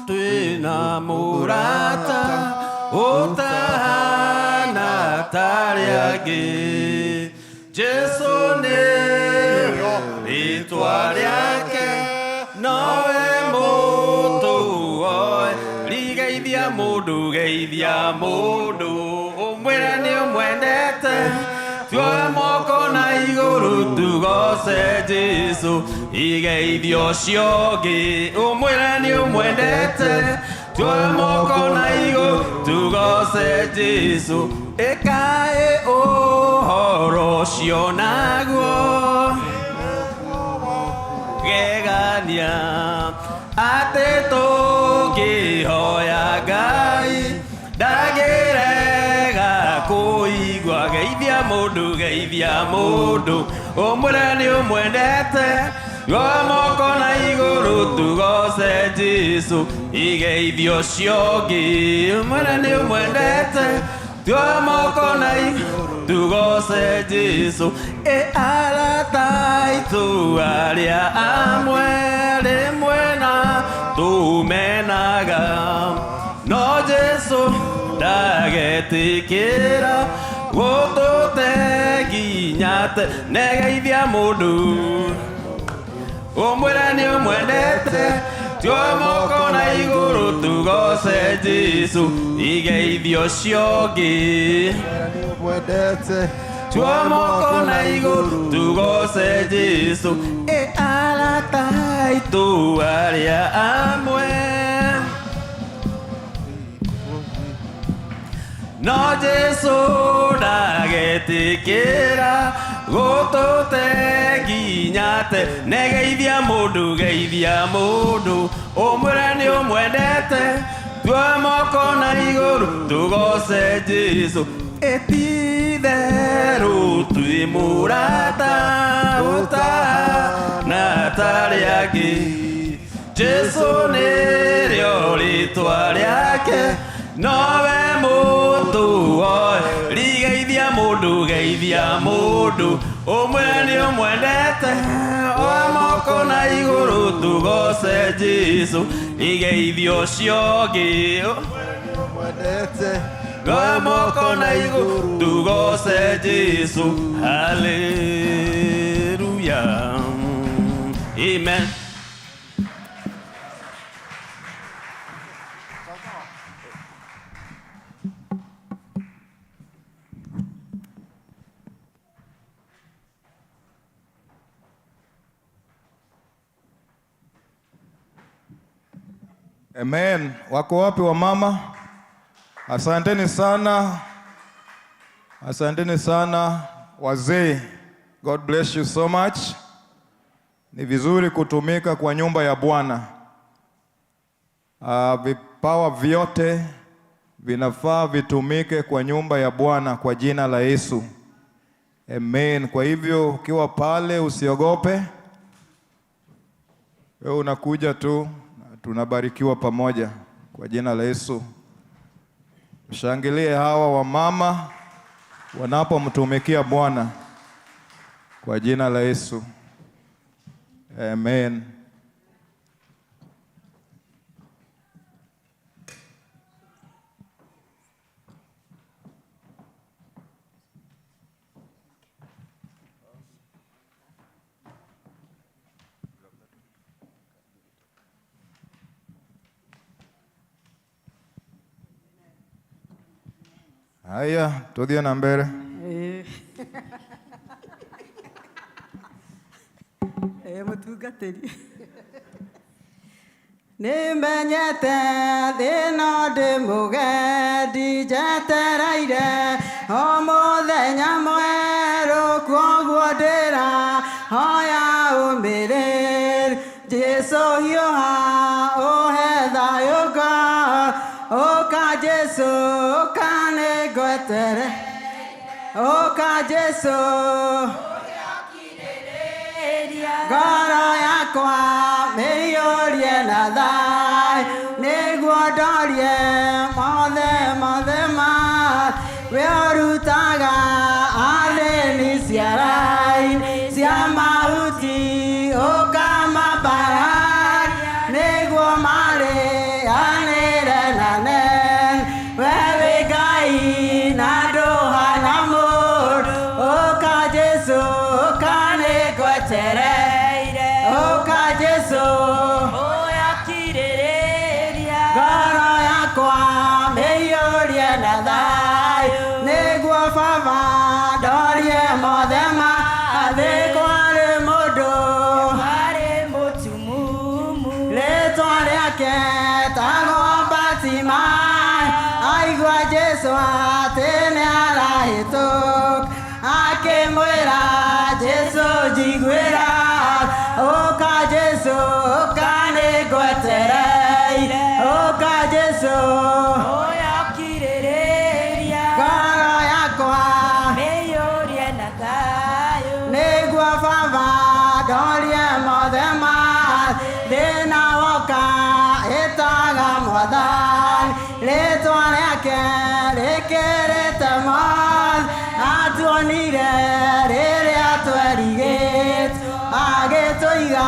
twĩna mũrata ũtahana ta arĩa angĩ. Jesũ nĩrĩo rĩtwa rĩake, nowe mũtũoe. Rigeithia mũndũ, geithia mũndũ, ũmwĩre nĩ ũmwendete. Tuoe moko na igũrũ tugoce Jesũ. Igeithio ũcio ũngĩ, ũmwĩre nĩ ũmwendete. Tuoe moko na igũrũ tugoce Jesũ. Ĩkaĩ ũhoro ũcio naguo gegania, atĩ tũngĩhoya Ngai ndangĩrega kũigua. Geithia mũndũ, geithia mũndũ, ũmwĩre nĩ ũmwendete. Tuoe moko na igũrũ tugoce Jesũ. Igeithio ũcio ũngĩ, ũmwĩre nĩ ũmwendete. Tuoe moko na igũrũ tugoce Jesũ. Ĩ arata aitũ arĩa amwe rĩmwe na tũmenaga, no Jesũ ndagetĩkĩra gũtũte nginya tene. Geithia mũndũ, ũmwĩre nĩ ũmwendete. Tuoe moko na igũrũ tugoce Jesũ. Igeithio ũcio ũngĩ, Mwendete. Tuoe moko na igũrũ tugoce Jesũ. Ĩ arata aitũ arĩa amwe, no Jesũ ndagetĩkĩra gũtũte nginya tene. Geithia mũndũ, geithia mũndũ, ũmwĩre nĩ ũmwendete. Tuoe moko na igũrũ tugoce Jesũ. Ĩ ti itherũ twĩ mũrata ũtahana ta arĩa angĩ. Jesũ nĩrĩo rĩtwa rĩake, nowe mũtũoe. Rigeithia mũndũ, geithia mũndũ, ũmwĩre nĩ ũmwendete. Oe moko na igũrũ tugoce Jesũ. Igeithio ũcio ũngĩ, Mwendete. Oe moko na igũrũ tugoce Jesũ. Haleluya. Amen. Amen. Wako wapi wamama? Asanteni sana. Asanteni sana wazee. God bless you so much. Ni vizuri kutumika kwa nyumba ya Bwana. Vipawa vyote vinafaa vitumike kwa nyumba ya Bwana kwa jina la Yesu. Amen. Kwa hivyo ukiwa pale usiogope. Wewe unakuja tu, tunabarikiwa pamoja kwa jina la Yesu. Shangilie hawa wamama wanapomtumikia Bwana kwa jina la Yesu. Amen. Haya, tuthie na mbere. Ĩ mũtungatĩri, nĩmenyete thĩna ndĩ mũgendi, njetereire o mũthenya mwerũ, kwoguo ndĩra hoya ũmĩrĩru. Jesũ, hiũha ũhe thayũ ngoro, ũka Jesũ, ũka nĩngwetere, ũka Jesũ, ngoro yakwa mĩiyũrie na thayũ, nĩguo ndorie mothe mothe ma we ũrutaga athĩni ciara-inĩ cia mahuti, ũkamambararia nĩguo marĩanĩre na nene. We wĩ Ngai na ndũhana mũndũ, ũka Jesũ, ũka nĩngwetereire, ũka Jesũ, ngoro yakwa mĩiyũrie na thayũ, nĩguo baba ndorie mothe ma thĩ. Kwarĩ mũndũ rĩtwa rĩake tagwo Bartimayo, aigua Jesũ atĩ nĩarahĩtũka, akĩmwĩra, Jesũ, njiguĩra, ũka Jesũ, ũka nĩngwetereire, ũka Jesũ, ngoro yakwa nĩguo baba ndorie mothe ma thĩna woka, ĩtaga Mwathani, rĩtwa rĩake rĩkĩrĩte mothe. Atuonire rĩrĩa twerigĩtwo, agĩtũiga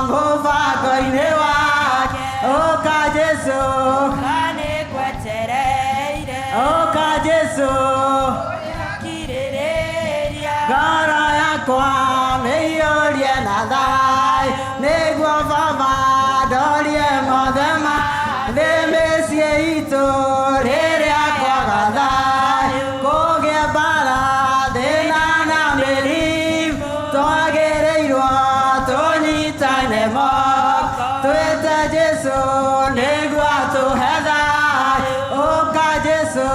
mũbango-inĩ wake. Ũka Jesũ, ũka Jesũ, ngoro yakwa mĩiyũrie na thayũ, nĩguo baba ndorie mothe ma thĩ. Mĩciĩ itũ rĩrĩa kwaga thayũ, kũgĩe mbara, thĩna na mĩrimũ, twagĩrĩirwo tũnyitane moko, twĩte Jesũ nĩguo atũhe thayũ. Ũka Jesũ,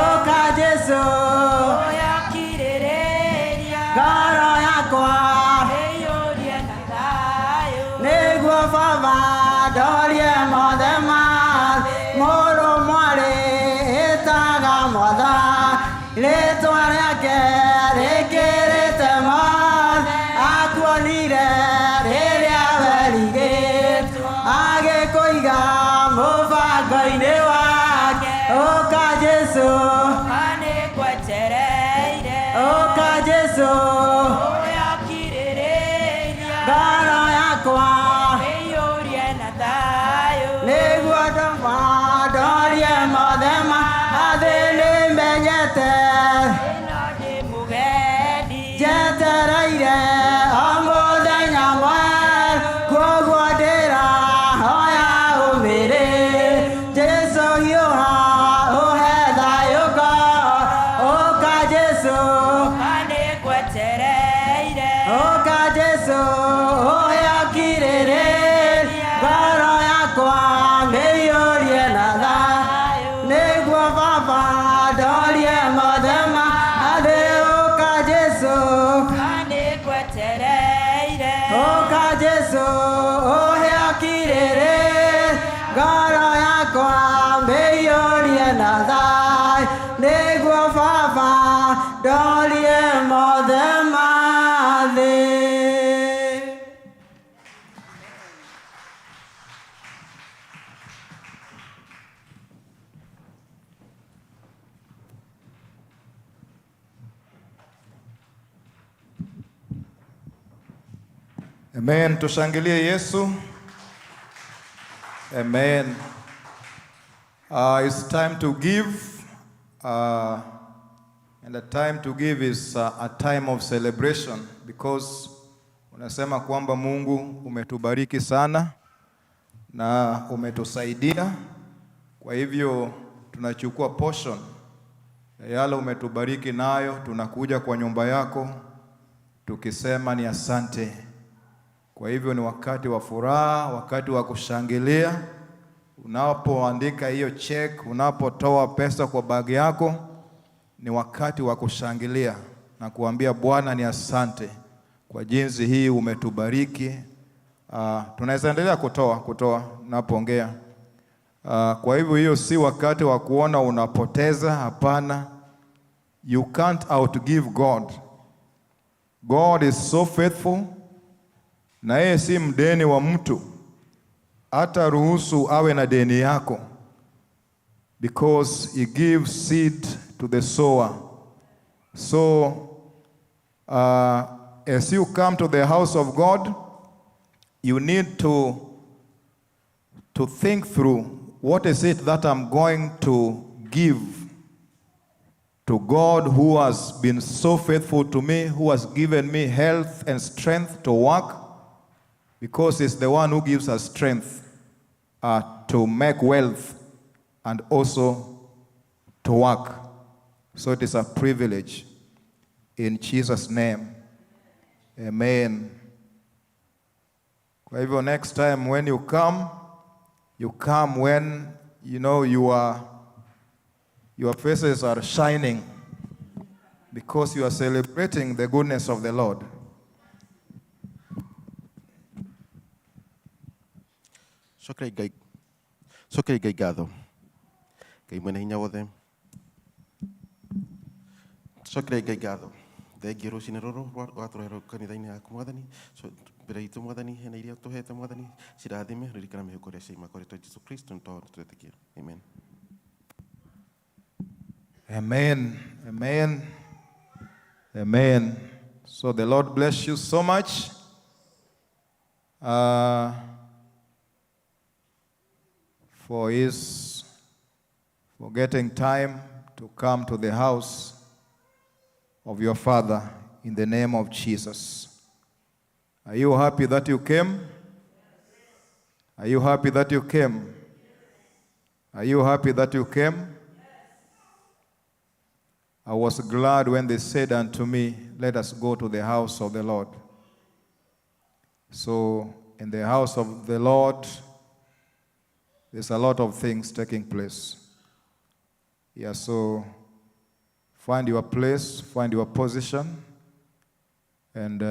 ũka Jesũ, ngoro yakwa nĩguo baba ndorie mothe ma mũrũ mwarĩ, ĩtaga Mwathani, rĩtwa rĩake rĩkĩrĩte mothe. Akuonire rĩrĩa werigĩtwo, agĩkũiga mũbango-inĩ wake. Ũka Jesũ, ũka Jesũ, ngoro yakwa nĩguo baba ndorie mothe ma thĩ. Nĩmenyete njetereire Ngĩe na thayũ nĩguo Baba ndorie mothe ma thĩ. Amen. Tushangilie Yesu. Amen. It's time to give. And the time to give is a time of celebration because unasema kwamba Mungu umetubariki sana na umetusaidia. Kwa hivyo tunachukua portion ya yale umetubariki nayo, tunakuja kwa nyumba yako tukisema ni asante. Kwa hivyo ni wakati wa furaha, wakati wa kushangilia. Unapoandika hiyo check, unapotoa pesa kwa bagi yako, ni wakati wa kushangilia na kuambia Bwana ni asante kwa jinsi hii umetubariki. Tunaweza endelea kutoa napoongea. Kwa hivyo hiyo si wakati wa kuona unapoteza, hapana. You can't outgive God. God is so faithful, na yeye si mdeni wa mtu, hata ruhusu awe na deni yako, because he gives seed to the sower. So as you come to the house of God, you need to think through, what is it that I'm going to give to God who has been so faithful to me, who has given me health and strength to work, because he's the one who gives us strength to make wealth and also to work. So it is a privilege. In Jesus' name, amen. Kwa hivyo next time when you come when you know your faces are shining because you are celebrating the goodness of the Lord. Cokerai Ngai, cokerai Ngai ngatho. Ngai mwene hinya wothe, cokerai Ngai ngatho, thengiũ rũcinĩ rũrũ watũrehe kanitha-inĩ yaku Mwathani. Mbere itũ Mwathani, hena iria tũhete Mwathani, cirathime, ririkana mĩhuko ĩrĩa ciaima kwa Jesu Kristo nĩ tondũ twetĩkia, amen. Amen. Amen. Amen. So the Lord bless you so much for getting time to come to the house of your Father in the name of Jesus. Are you happy that you came? Are you happy that you came? Are you happy that you came? I was glad when they said unto me, "Let us go to the house of the Lord." So, in the house of the Lord, there's a lot of things taking place. Yeah, so find your place, find your position, and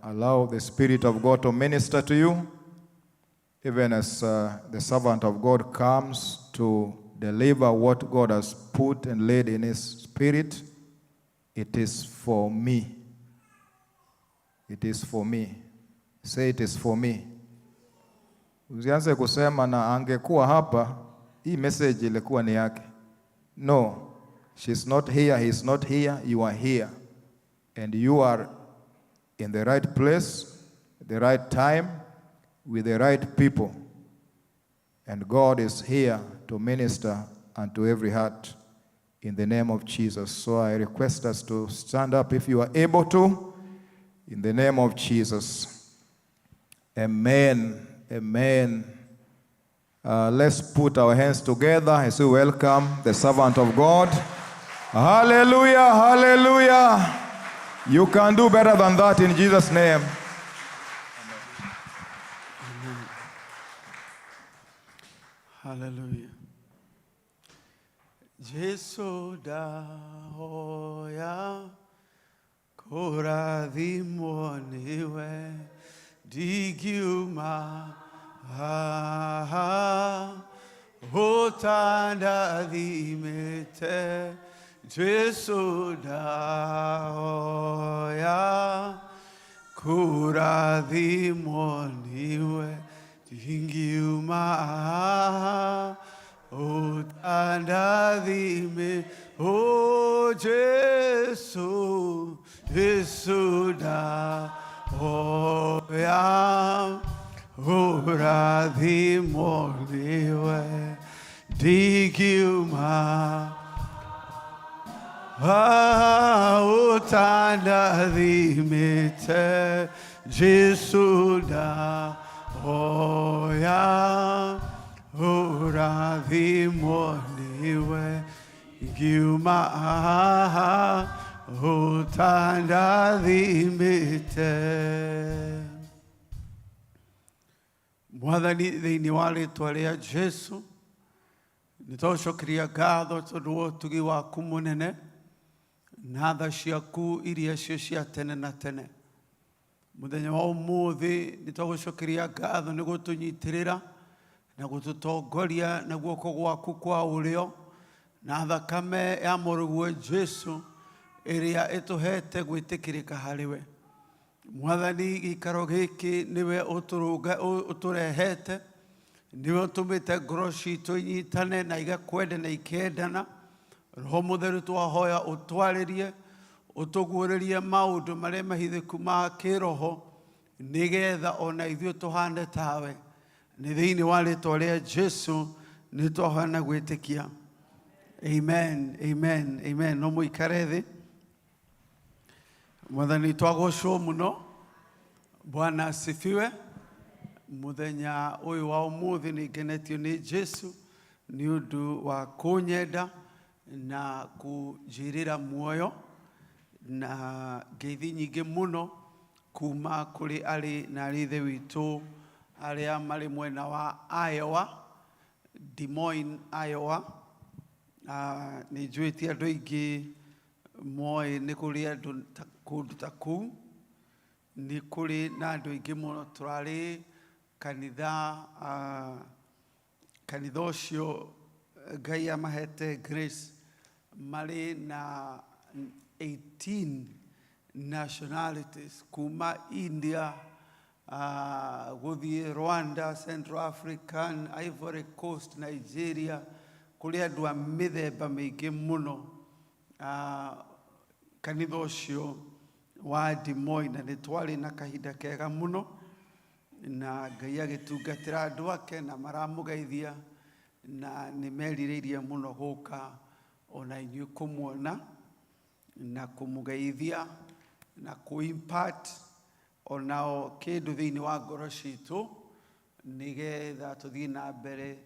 allow the Spirit of God to minister to you, even as the servant of God comes to deliver what God has put and laid in his spirit. It is for me. It is for me. Say, "It is for me." Usianze kusema na angekuwa hapa, hii message ilikuwa ni yake. No, she's not here, he's not here, you are here. And you are in the right place, the right time, with the right people. And God is here to minister unto every heart in the name of Jesus. So I request us to stand up if you are able to, in the name of Jesus. Amen. Amen. Let's put our hands together as we welcome the servant of God. Hallelujah, hallelujah. You can do better than that in Jesus' name. Amen. Hallelujah. Jesu ndahoya kũrathimwo nĩwe, ndingiuma haha. Ũtandathimĩte Jesu ndahoya kũrathimwo nĩwe ndingiuma haha ũtandathime o Jesu Jesu ndahoya ũrathimwo nĩwe ndingiuma ũtandathimĩte Jesu ndahoya ũrathimwo nĩwe ngiuma haha ũtandathimĩte. Mwathani thĩinĩ wa rĩtwa rĩa Jesu nĩ twacokeria ngatho tondũ wa ũtugi waku mũnene na tha ciaku iria cio cia tene na tene. Mũthenya wa ũmũthĩ nĩ twagũcokeria ngatho nĩ gũtũnyitĩrĩra na gũtũtongoria na guoko gwaku kwa ũrĩo na thakame ya mũrũguo Jesu ĩrĩa ĩtũhete gwĩtĩkĩrĩka harĩ we. Mwathani gĩikaro gĩkĩ nĩwe ũtũrehete nĩwe ũtũmĩte ngoro citũ inyitane na igakwenda na ikendana. Roho Mũtheru twahoya ũtwarĩrie ũtũguũrĩrie maũndũ marĩa mahithĩku ma kĩroho nĩgetha ona ithuĩ tũhane tawe. Nĩ thĩinĩ wa rĩtwa rĩa Jesu nĩ twahoya na gwĩtĩkia. Amen, amen, amen. No mũikare thĩ. Mwathani twagocwo mũno. Bwana asifiwe. Mũthenya ũyũ wa ũmũthĩ nĩ ngenetio nĩ Jesu nĩ ũndũ wa kũnyenda na kũnjĩrĩra muoyo na ngeithi nyingĩ mũno kuma kũrĩ arĩ na arĩ ithe witũ arĩa marĩ mwena wa Iowa, Des Moines, Iowa. Nĩ njũĩ ti andũ aingĩ moĩ nĩ kũrĩ andũ kũndũ ta kũu. Nĩ kũrĩ na andũ aingĩ mũno tũrarĩ kanitha kanitha ũcio Ngai amahete grace marĩ na 18 nationalities kuma India gũthiĩ Rwanda, Central African, Ivory Coast, Nigeria, kũrĩ andũ a mĩthemba mĩingĩ mũno kanitha ũcio wa Des Moines na nĩ twarĩ na kahinda kega mũno na Ngai agĩtungatĩra andũ ake na maramũgeithia na nĩ merirĩirie mũno gũka ona inyuĩ kũmuona na kũmũgeithia na kũ-impart onao kĩndũ thĩinĩ wa ngoro citũ nĩgetha tũthiĩ na mbere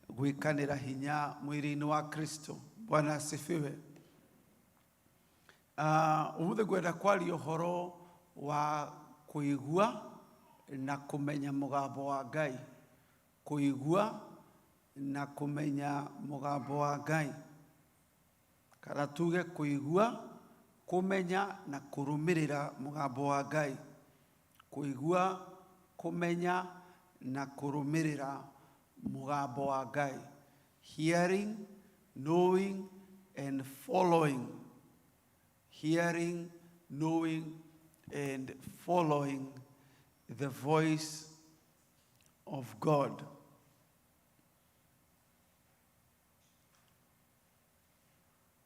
gwĩkanĩra hinya mwĩrĩ-inĩ wa Kristo. Bwana asifiwe. Ũmũthĩ ngwenda kwaria ũhoro wa kũigua na kũmenya mũgambo wa Ngai. Kũigua na kũmenya mũgambo wa Ngai. Kana tuge kũigua, kũmenya na kũrũmĩrĩra mũgambo wa Ngai. Kũigua, kũmenya na kũrũmĩrĩra mũgambo wa Ngai. Hearing, knowing and following. Hearing, knowing and following the voice of God.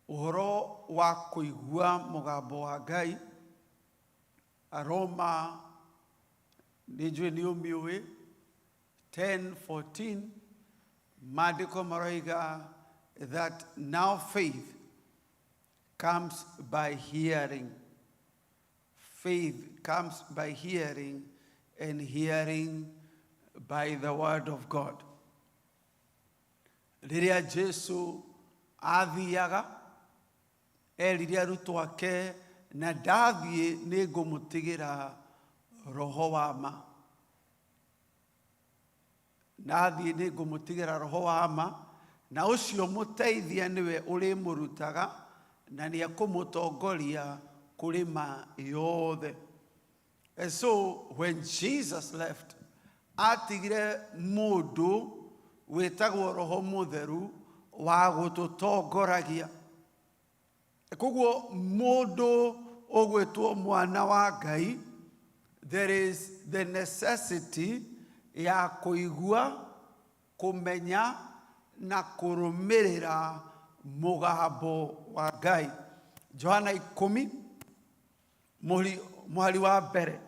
Ũhoro wa kũigua mũgambo wa Ngai, Aroma nĩ njũĩ nĩ ũmĩũĩ 10:14 maandĩko maroiga that now faith comes by hearing. Faith comes by hearing, and hearing by the word of God. Rĩrĩa Jesu athiaga erire arutwo ake na ndathiĩ nĩ ngũmũtigĩra roho wa ma. Ndathiĩ nĩ ngũmũtigĩra roho wa ma na ũcio mũteithia nĩwe ũrĩmũrutaga na nĩ ekũmũtongoria kũrĩ ma yothe. And so when Jesus left, atigire mũndũ Wĩtagwo Roho Mũtheru wa gũtũtongoragia. Koguo mũndũ ũgwĩtwo mwana wa Ngai, there is the necessity ya kũigua, kũmenya na kũrũmĩrĩra mũgambo wa Ngai. Johana 10 mũhari wa mbere.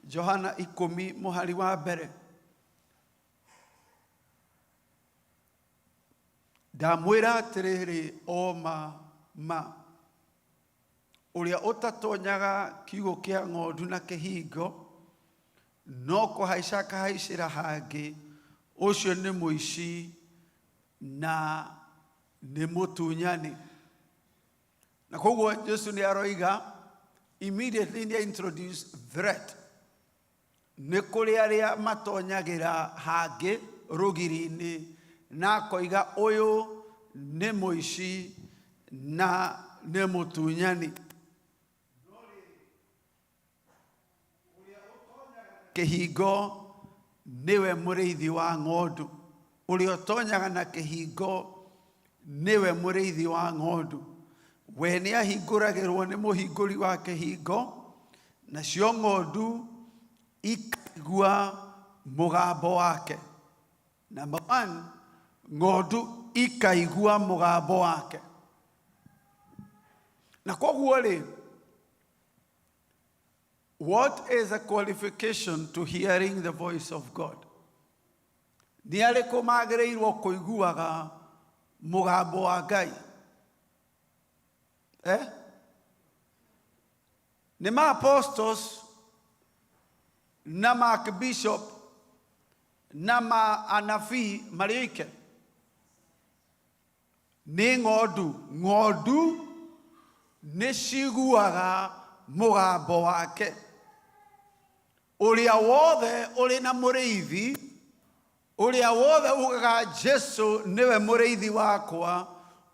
Johana 10 mũhari wa mbere. Ndamwĩra atĩrĩrĩ o ma ma, ũrĩa ũtatonyaga kiugũ kĩa ng'ondu na kĩhingo, no kũhaica akahaicĩra hangĩ, ũcio nĩ mũici na nĩ mũtunyani. Na koguo Jesu nĩ aroiga immediately nĩ introduce threat. Nĩ kũrĩ arĩa matonyagĩra hangĩ rũgiri-inĩ na akoiga ũyũ nĩ mũici na nĩ mũtunyani. Kĩhingo nĩwe mũrĩithi wa ng'ondu. Ũrĩa ũtonyaga na kĩhingo nĩwe mũrĩithi wa ng'ondu. We nĩ ahingũragĩrwo nĩ mũhingũri wa kĩhingo, nacio ng'ondu ikaigua mũgambo wake. Number one, ng'ondu ikaigua mũgambo wake. Na koguo rĩ, what is a qualification to hearing the voice of God? Nĩ arĩkũ magĩrĩirwo kũiguaga mũgambo wa Ngai? Eh? Nĩ ma apostles na ma archbishop na ma anabii marĩ oike? Nĩ ng'ondu. Ng'ondu nĩ ciguaga mũgambo wake. Ũrĩa wothe ũrĩ na mũrĩithi, ũrĩa wothe ugaga Jesu nĩwe mũrĩithi wakwa,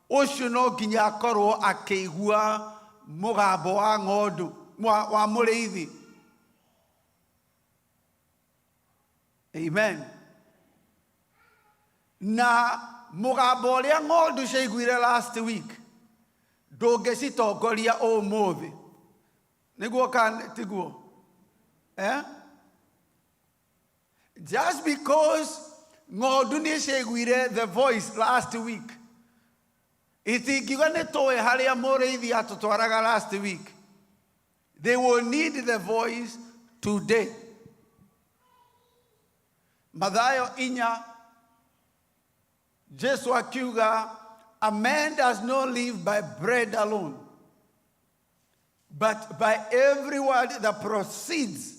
ũcio no nginya akorwo akĩigua mũgambo wa ng'ondu, wa mũrĩithi. Amen. Na mũgambo ũrĩa ng'ondu ciaiguire last week ndũngĩcitongoria ũmũthĩ. Nĩguo kana tiguo? Eh? Just because ng'ondu nĩ ciaiguire the voice last week, itingiuga nĩ tũĩ harĩa mũrĩithi atũtwaraga last week. They will need the voice today. Mathayo 4, Jesu akiuga, a man does not live by bread alone, but by every word that proceeds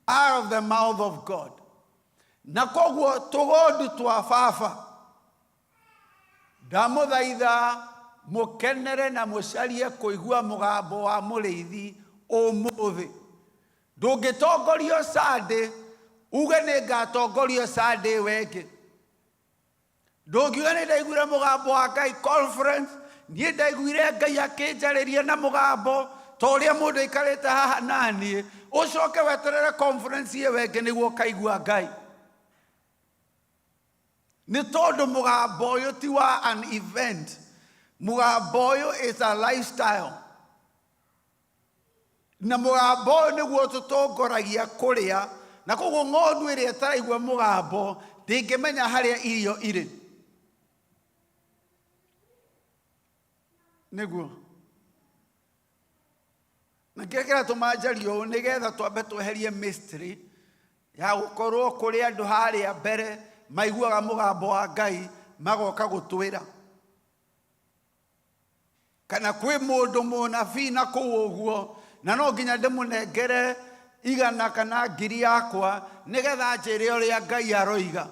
out of the mouth of God. Na koguo tũgondu twa baba, ndamũthaitha mũkenere na mũcarie kũigua mũgambo wa mũrĩithi ũmũthĩ. Ndũngĩtongorio Sunday uge nĩ ngatongorio Sunday ĩyo ĩngĩ. Ndũngiuga nĩ ndaiguire mũgambo wa Ngai conference, niĩ ndaiguire Ngai akĩnjarĩria na mũgambo ta ũrĩa mũndũ aikarĩte haha naniĩ, ũcoke weterere conference ĩyo ĩngĩ nĩguo ũkaigua Ngai. Nĩ tondũ mũgambo ũyũ ti wa an event, mũgambo ũyũ is a lifestyle. Na mũgambo ũyũ nĩguo tũtongoragia kũrĩa, na koguo ng'ondu ĩrĩa ĩtaraigua mũgambo ndĩngĩmenya harĩa irio irĩ. Nĩguo na kĩrĩa kĩratũma njarie ũũ nĩgetha twambe tweherie mystery ya gũkorwo kũrĩ andũ harĩa mbere maiguaga mũgambo wa Ngai magoka gũtwĩra, kana kwĩ mũndũ mũnabii na kũu ũguo na no nginya ndĩmũnengere 100 kana 1,000 yakwa nĩgetha njĩre ũrĩa Ngai aroiga.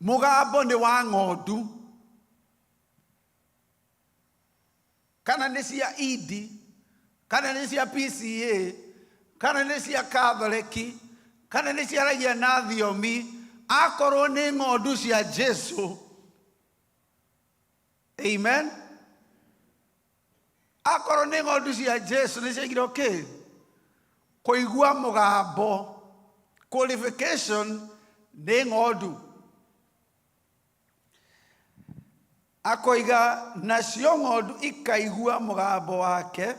Mũgambo nĩ wa ng'ondu kana nĩ cia idi kana nĩ cia PCA kana nĩ cia Katholeki kana nĩ ciaragia na thiomi, akorwo nĩ ng'ondu cia Jesu. Amen. Akorwo nĩ ng'ondu cia Jesu nĩ ciaigire kĩ kũigua mũgambo. Qualification Nĩ ng'ondu. Akoiga nacio ng'ondu ikaigua mũgambo wake,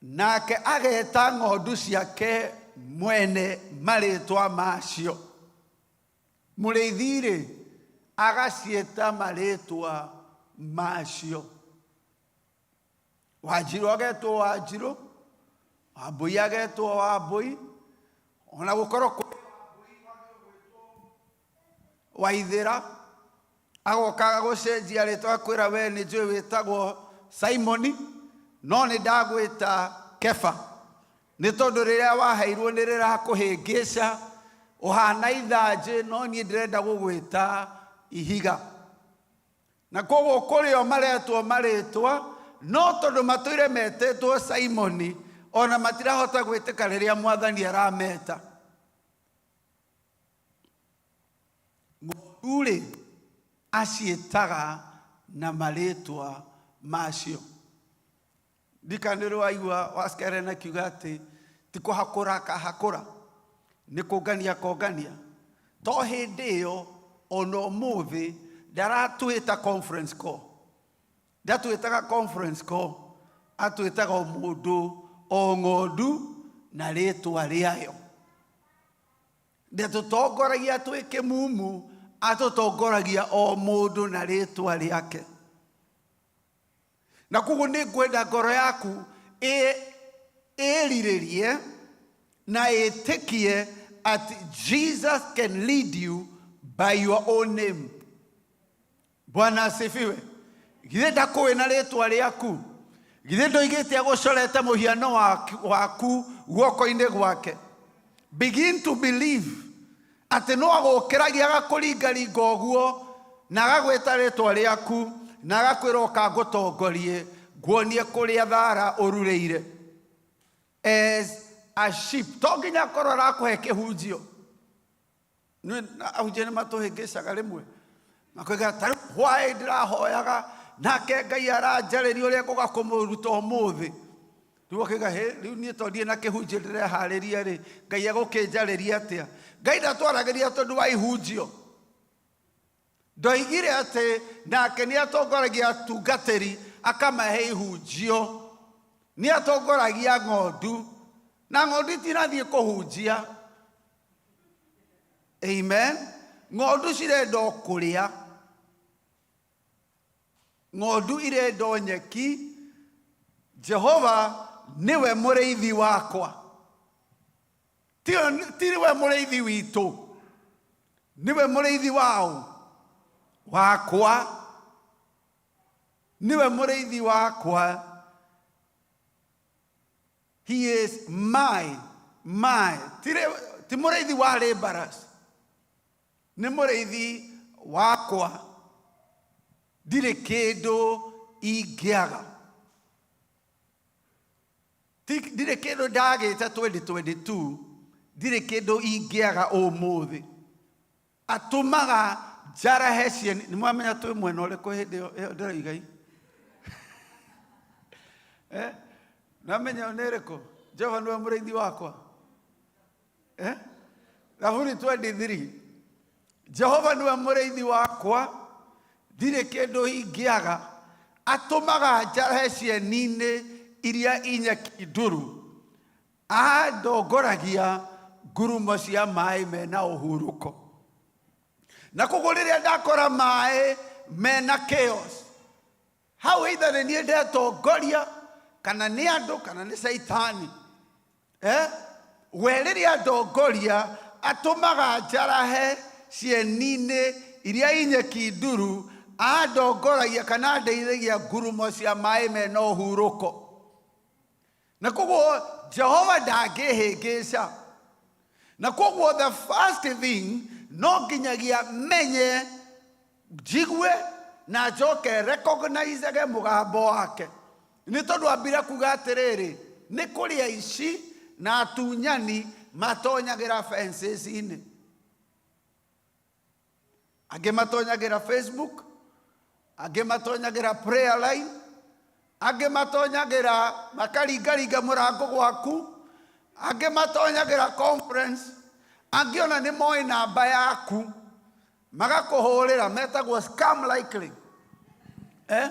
nake ageta ng'ondu ciake mwene marĩtwa macio. Mũrĩithi-rĩ, agaciĩta marĩtwa macio. Wanjirũ agetwo Wanjirũ, Wambũi agetwo Wambũi, ona gũkorwo kwĩ Waithĩra, agoka agagũcenjia rĩtwa akwĩra we nĩ njũĩ wĩtagwo Simoni, no nĩ ndagwĩta Kefa, nĩ tondũ rĩrĩa waheirwo nĩ rĩrakũhĩngĩca, ũhana ithanjĩ, no niĩ ndĩrenda gũgwĩta ihiga. Na koguo kũrĩ o maretwo marĩtwa, no tondũ matũire metĩtwo Simoni, ona matirahota gwĩtĩka rĩrĩa Mwathani arameta. Ng'ondu-rĩ, aciĩtaga na marĩtwa macio. Ndika nĩ ũrĩ waigua Waskeren akiuga atĩ ti kũhakũra akahakũra, nĩ kũngania akongania. To hĩndĩ ĩyo ona ũmũthĩ ndaratwĩta conference call. Ndatwĩtaga conference call, atwĩtaga o mũndũ o ng'ondu na rĩtwa rĩayo. Ndatũtongoragia twĩ kĩmumu, atũtongoragia o mũndũ na rĩtwa rĩake. Na koguo nĩ ngwenda ngoro yaku ĩrirĩrie na ĩtĩkie atĩ Jesus can lead you by your own name. Bwana asifiwe. Githĩ ndakũĩ na rĩtwa rĩaku? Githĩ ndoigĩte agũcorete mũhiano waku guoko-inĩ gwake? Begin to believe atĩ no agũkĩragia agakũringaringa ũguo na agagwĩta rĩtwa rĩaku na agakwĩra ũka ngũtongorie nguonie kũrĩa thara ũrurĩire. As a sheep. To nginya akorwo arakũhe kĩhunjio. Ahunjia nĩ matũhĩngĩcaga rĩmwe makoiga ta rĩu hwaĩ ndĩrahoyaga nake Ngai aranjarĩria ũrĩa ngũga kũmũruta ũmũthĩ. Rĩu ũkauga hĩ, rĩu niĩ tondũ ndirĩ na kĩhunjio ndĩreharĩria rĩ, Ngai egũkĩnjarĩria atĩa? Ngai ndatwaragĩria tondũ wa ihunjio. Ndoigire atĩ nake nĩ atongoragia atungatĩri akamahe ihunjio. Nĩ atongoragia ng'ondu, na ng'ondu itinathiĩ kũhunjia. Amen. Ng'ondu cirenda o kũrĩa. Ng'ondu irenda o nyeki. Jehova nĩwe mũrĩithi wakwa. Tiwe mũrĩithi witũ, nĩwe mũrĩithi wao wakwa, nĩwe mũrĩithi wakwa. He is my, my. Ti mũrĩithi wa laborers, nĩ mũrĩithi wakwa. Ndirĩ kĩndũ ingĩaga. Ndirĩ kĩndũ ndagĩte 2022, ndirĩ kĩndũ ingĩaga ũmũthĩ. Atũmaga njarahe cieni. Nĩ mwamenya twĩ mwena ũrĩkũ hĩndĩ ĩyo ndĩroiga i? Namenya ĩyo nĩ ĩrĩkũ? Jehova nĩwe mũrĩithi wakwa. Thaburi 23. Jehova nĩwe mũrĩithi wakwa, ndirĩ kĩndũ ingĩaga. Atũmaga njarahe cieni-inĩ iria inyeki nduru. Andongoragia ngurumo cia maĩ mena ũhurũko. Na koguo rĩrĩa ndakora maĩ mena chaos, hau either nĩ niĩ ndetongoria kana nĩ andũ kana nĩ caitani. We rĩrĩa ndongoria atũmaga njarahe cieni-inĩ iria inyeki nduru, andongoragia kana andeithagia ngurumo cia maĩ mena ũhurũko. Na koguo Jehova ndangĩhĩngĩca. Na koguo the first thing no nginyagia menye, njigue na njoke recognize mũgambo wake. Nĩ tondũ ambire kuga atĩrĩrĩ, nĩ kũrĩ aici na atunyani matonyagĩra fences-inĩ. Angĩ matonyagĩra Facebook, angĩ matonyagĩra prayer line, angĩ matonyagĩra makaringaringa mũrango gwaku, angĩ matonyagĩra conference, Angĩ ona nĩ moĩ namba yaku magakũhũrĩra, metagwo scam likely. Eh?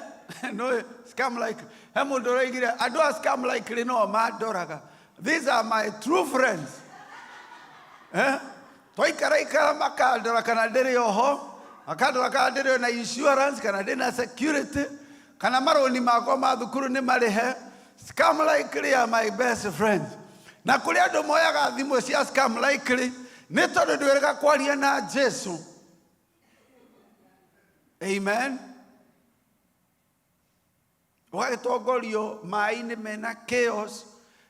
No, scam likely. He mũndũ ũroigire andũ a scam likely no mandoraga. These are my true friends. Eh? Twaikara ikara makandora kana ndĩrĩ oho, makandora kana ndĩrĩ na insurance, kana ndĩ na security, kana marũni makwa ma thukuru nĩ marĩhe. Scam likely are my best friends. Na kũrĩ andũ moyaga thimũ cia scam likely nĩ tondũ ndwĩrĩga kwaria na Jesu. Amen. Ũgagĩtongorio maĩ-inĩ mena chaos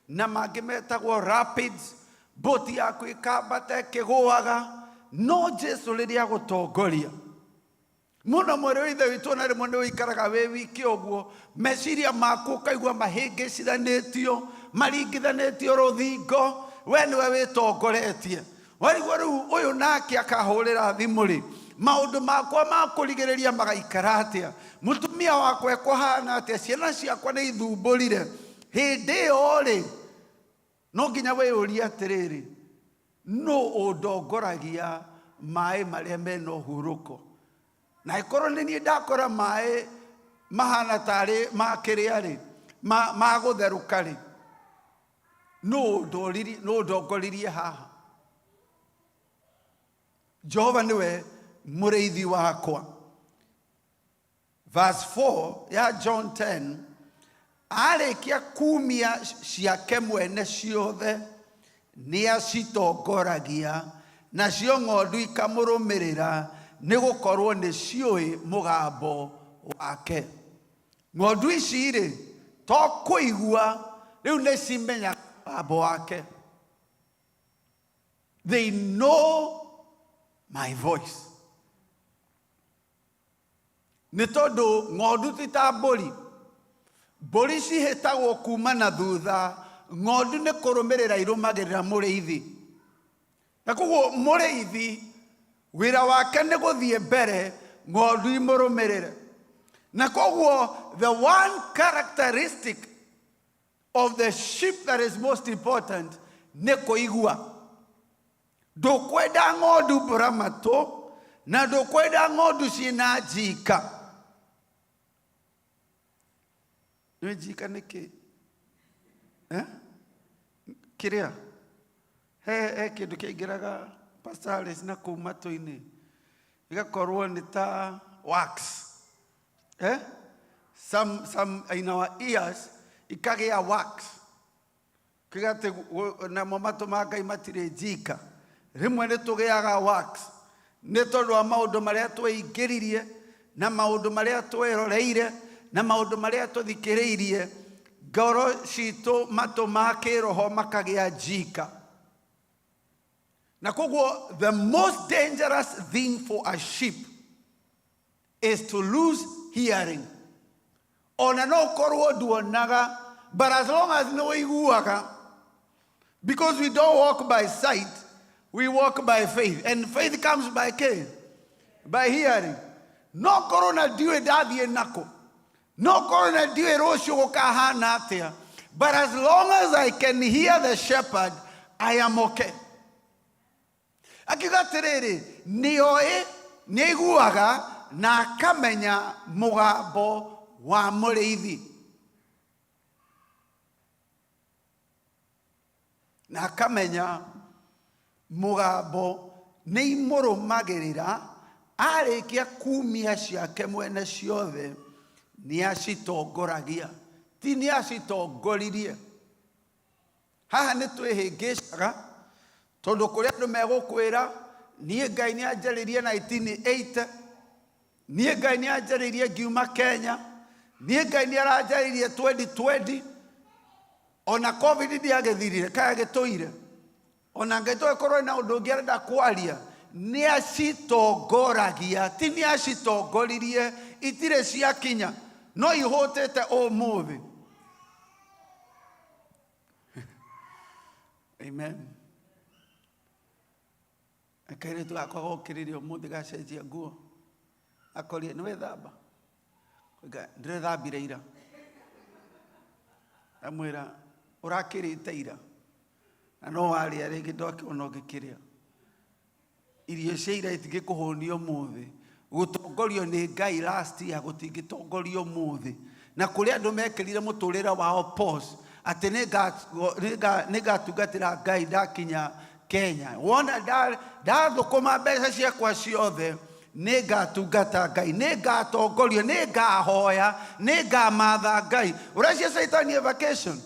na mangĩ metagwo rapids, boti yaku ĩkambata ĩkĩgũaga, no Jesu rĩrĩa agũtongoria mũno. Mwĩrĩ wa Ithe witũ, na rĩmwe nĩ ũikaraga wĩ wiki ũguo, meciria maku ũkaigua mahĩngĩcithanĩtio, maringithanĩtio rũthingo, we nĩwe wĩtongoretie. Warigwo rĩu ũyũ nake akahũrĩra thimũ rĩ, maũndũ makwa ma kũrigĩrĩria magaikara atĩa? Mũtumia wakwa ekũhana atĩa? Ciana ciakwa nĩ ithumbũrire. Hĩndĩ ĩyo rĩ, no nginya wĩyũrie atĩrĩrĩ, nũ ũndongoragia maĩ marĩa mena ũhurũko? Na ĩkorwo nĩ niĩ ndakora maĩ mahana tarĩ ma kĩrĩa rĩ, ma gũtherũka rĩ, nũ ũndongoririe haha? Jehova nĩwe mũrĩithi wakwa. Verse 4 ya John 10, arĩkia kumia ciake mwene ciothe nĩ acitongoragia, nacio ng'ondu ikamũrũmĩrĩra, nĩ gũkorwo nĩ ciũĩ mũgambo wake. Ng'ondu ici rĩ, to kũigua, rĩu nĩ cimenyaga mũgambo wake. They know my voice. Nĩ tondũ ng'ondu ti ta mbũri. Mbũri cihĩtagwo kuma na thutha, ng'ondu nĩ kũrũmĩrĩra irũmagĩrĩra mũrĩithi. Na koguo mũrĩithi wĩra wake nĩ gũthiĩ mbere, ng'ondu imũrũmĩrĩre. Na koguo the one characteristic of the sheep that is most important nĩ kũigua. Ndũkwenda ng'ondu mbũra matũ, na ndũkwenda ng'ondu ciĩna njika. Nĩ njika nĩ kĩ? Eh? Kĩrĩa? He kĩndũ kĩaingĩraga Pastor Alice na kũu matũ-inĩ, gĩgakorwo nĩ ta wax. Eh? Some in our ears ikagĩa wax. Kiuga atĩ namo matũ ma Ngai matirĩ njika. Rĩmwe nĩ tũgĩaga wax nĩ tondũ wa maũndũ marĩa tweingĩririe na maũndũ marĩa tweroreire na maũndũ marĩa tũthikĩrĩirie, ngoro citũ, matũ ma kĩroho makagĩa njika. Na koguo the most dangerous thing for a sheep is to lose hearing. Ona no korwo nduonaga, but as long as nĩ ũiguaga, because we don't walk by sight, we walk by faith, and faith comes by K, by hearing. No korwo na ndiũĩ ndathiĩ nako, no korwo na ndiũĩ rũciũ gũkahana atĩa, but as long as I can hear the shepherd, I am okay. Akiuga atĩrĩrĩ, nĩoĩ, nĩaiguaga na akamenya mũgambo wa mũrĩithi, na akamenya mũgambo, nĩ imũrũmagĩrĩra. Arĩkia kumia ciake mwene ciothe nĩ acitongoragia, ti nĩ acitongoririe. Haha nĩ twĩhĩngĩcaga, tondũ kũrĩ andũ megũkwĩra, niĩ Ngai nĩ anjarĩirie 1980, niĩ Ngai nĩ anjarĩirie ngiuma Kenya, niĩ Ngai nĩ aranjarĩirie 2020. Ona COVID ndĩagĩthirire, kaya gĩtũire. Ona Ngai tũgĩkorwo na ũndũ ũngĩ arenda kwaria. Nĩ acitongoragia, ti nĩ acitongoririe. Itirĩ ciakinya, no ihũtĩte ũmũthĩ. Amen. Kairĩtu gakwa gokĩrĩria ũmũthĩ, gacenjia nguo, akoria, "Nĩ wethamba?" "Ndĩrethambire ira." Amwĩra, "Ũrakĩrĩte ira na no warĩa rĩngĩ, ndwakĩona ũngĩkĩrĩa." Irio cia ira itingĩkũhũnia ũmũthĩ. Gũtongorio nĩ Ngai last year gũtingĩtongorio ũmũthĩ. Na kũrĩ andũ mekĩrire mũtũrĩre wao pause atĩ nĩngatungatĩra Ngai ndakinya Kenya. Wona ndathũkũma mbeca ciakwa ciothe nĩngatungata Ngai, nĩngatongorio, nĩngahoya, nĩngamatha Ngai. Ũrecia Caitani e vacation?